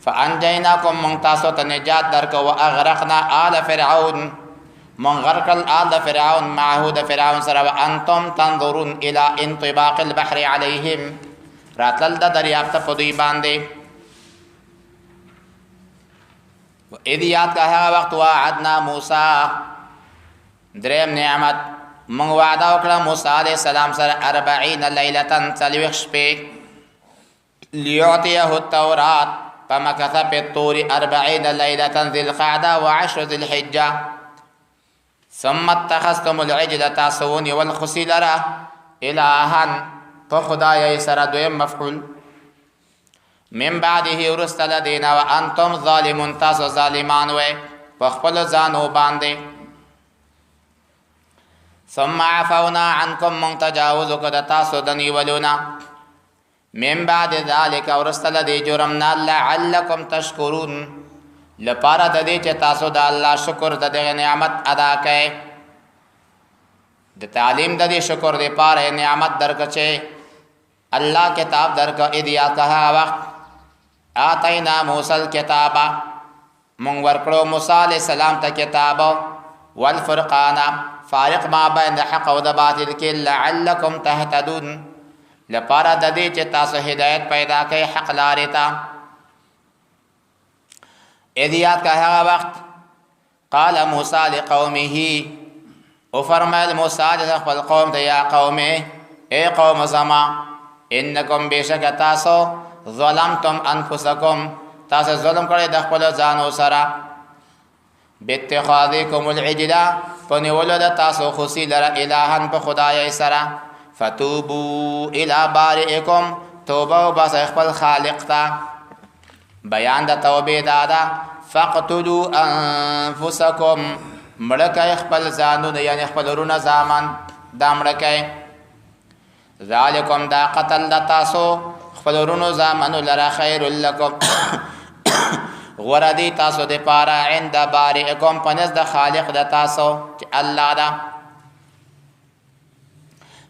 فانجیناکم مونږ تاسو ته نجات درکو، واغرقنا آل فرعون، مونږ غرق کړل آل د فرعون، معه د فرعون سره، وانتم تنظرون الى انطباق البحر علیهم، راتلل د دریاب ته په دوی باندې. اذ یاد که هغه وخت وعدنا موسی، دریم نعمت، مونږ وعده وکړه موسی علیه السلام سره 40 لیلة، 40 شپې، لیعطیه التورات، فمکث فی الطور 40 لیلة ذی القعده وعشر ذی الحجه. ثم اتخذتم العجل، تاسو ونیول خوسي لره الها په خدای سره، دویم مفعول، من بعده وروسته له دې نه، وانتم ظالمون، تاسو ظالمان وئ په خپلو ځانو باندې. ثم عفونا عنکم، مونږ تجاوز وکړو د تاسو د نیولو نه، من بعد ذلک، وروسته له دې جرم نه، لعلکم تشکرون، لپاره د دې چې تاسو د الله شکر د دغه نعمت ادا کړئ. د تعلیم د دې شکر دپاره نعمت درکړه چې الله کتاب درکړه. اذ یاد هغه وخت آتینا موسی الکتاب، مونږ ورکړو موسی علیه السلام ته کتاب، والفرقان، فارق ما بین د حق او د باطل کې، لعلکم تهتدون، لپاره د دې چې تاسو هدایت پیدا کړئ حق لارې ته. اذ یاد کا هغه وخت قال موسی لقومه، او فرمایل موسی علیه خپل قوم ته، یا قوم، ای قوم زما، انکم، بشک تاسو، ظلمتم انفسکم، تاسو ظلم کړی د خپل ځانو سره، باتخاذکم العجل، په نیولو د تاسو خوسی لره، الهن په خدای سره. فتوبو الی بارئکم، توبه وباسئ خپل خالق ته. بیان د توبې دا ده، فقتلوا انفسکم، مړه کړئ خپل ځانونه، یعنی خپل وروڼه زامن دا مړه کړئ. ذالکم، دا قتل د تاسو خپل وروڼو زامنو لره، خیر لکم، غوره دی تاسو د پاره، عند بارئکم، په نزد د خالق د تاسو چې الله ده.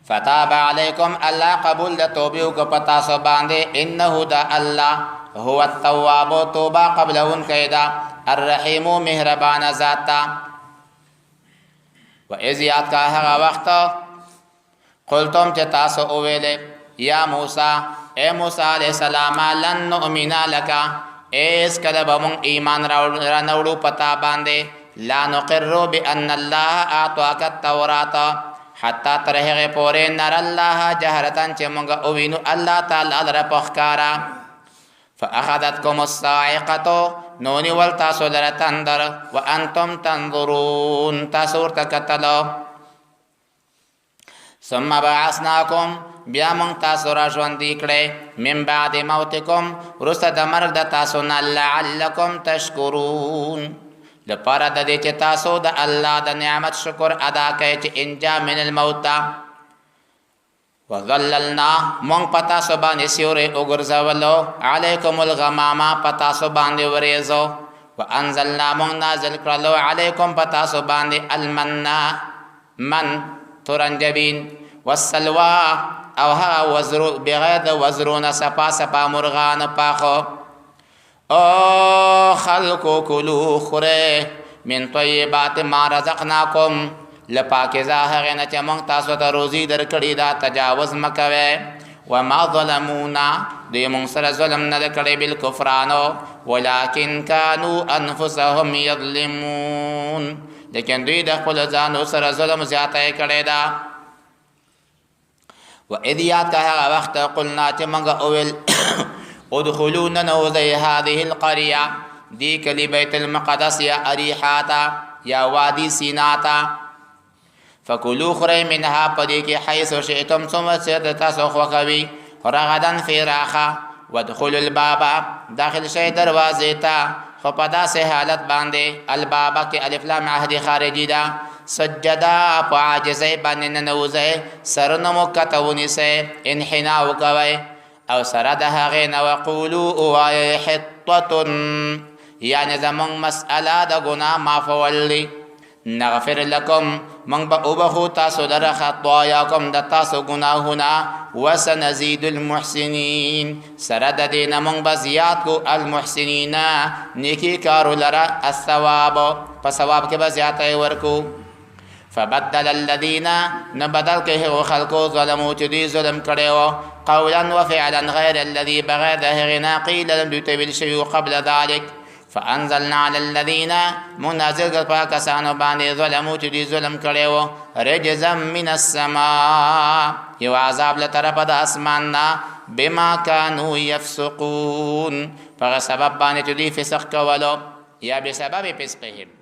فتاب علیکم، الله قبول د توبې وکړه په تاسو باندې، انه، د الله، هو التواب، توبه قبلونکی ده، الرحیم، مهربان ذات ده. و اذ یاد کا هغه وخت قلتم، چې تاسو وویلې، یا موسی، اے موسی علیہ السلام، لن نؤمن لک، ایس کله به مونږ ایمان را نوړو پتا باندې، لا نقر بان الله اعطاک التورات، حتی تر هغې پورې، نر الله جهرتن، چې مونږ ووینو الله تعالی لره په ښکاره. فأخذتكم الصاعقة، نو نیول تاسو لره تندر، وانتم تنظرون، تاسو ورته کتلو. ثم بعثناکم، بیا مونږ تاسو را ژوندي کړئ، من بعد موتکم، وروسته د مرګ د تاسو نه، لعلکم تشکرون، لپاره د دې چې تاسو د الله د نعمت شکر ادا کړئ چې انجا من الموت ده. وظللنا، مونږ په تاسو باندې سیوری وګرځولو، علیکم الغمامه، په تاسو باندې وریځو، وانزلنا، مونږ نازل کړلو، علیکم، په تاسو باندې، المنا، من تورنجبین، والسلوا، او هغه وزرو، بغیر د وزرونه سپا سپا مرغان پاخو. او خلقو، کلو، خوره، من طیبات ما رزقناکم، له پاکیزه هغې نه چې موږ تاسو ته روزي درکړې ده، تجاوز مه کوئ. وما ظلمونا، دوی موږ سره ظلم نه ده کړی، بالکفرانو، ولكن كانوا انفسهم یظلمون، لیکن دوی د خپلو ځانو سره ظلم زیاتی کړی ده. و اذ یاد کا هغه وخت قلنا، چې موږ وویل، ادخلوا، ننوځئ، هذه القريه، دې کلي بیت المقدس یا اریحا ته یا وادي سینا ته، فکلوا، خورئ، منها، په دې کې، حیث شئتم، څومره چې تاسو خوښوي، رغدا، فراخه، وادخلوا الباب، داخل شئ دروازې ته، خو په داسې حالت باندې، الباب کې الف لام عهد خارجي ده، سجدا، په عاجزۍ باندې ننوځئ، سرونه مو کته ونیسئ، انحنا وکوئ، او سره د هغې نه وقولو، ووایئ، حطة، یعنې زمونږ مسئله د ګناه معافول دي، نغفر لکم، موږ به وبخو تاسو لره، خطاياکم، د تاسو ګناهونه، وسنزيد المحسنين، سره د دې نه موږ به زیات کو، المحسنین، نیکی کارو لره، الثواب، په ثواب کې به زیاتی ورکو. فبدل الذين، نو بدل کې هغو خلکو، ظلمو، چې دوی ظلم کړی وو، قولا وفعلا، غیر الذي، بغیر د هغې نه، قیل لهم، دوی ته ویل شوي قبل ذلك، فانزلنا على الذين، مونږ نازل کړ په کسانو باندې، ظلمو، چې دوی ظلم کړی وو، رجزا من السماء، یو عذاب له طرفه د اسمان نه، بما كانوا يفسقون، په سبب باندې چې دوی فسق کولو، یا بسبب فسقهم.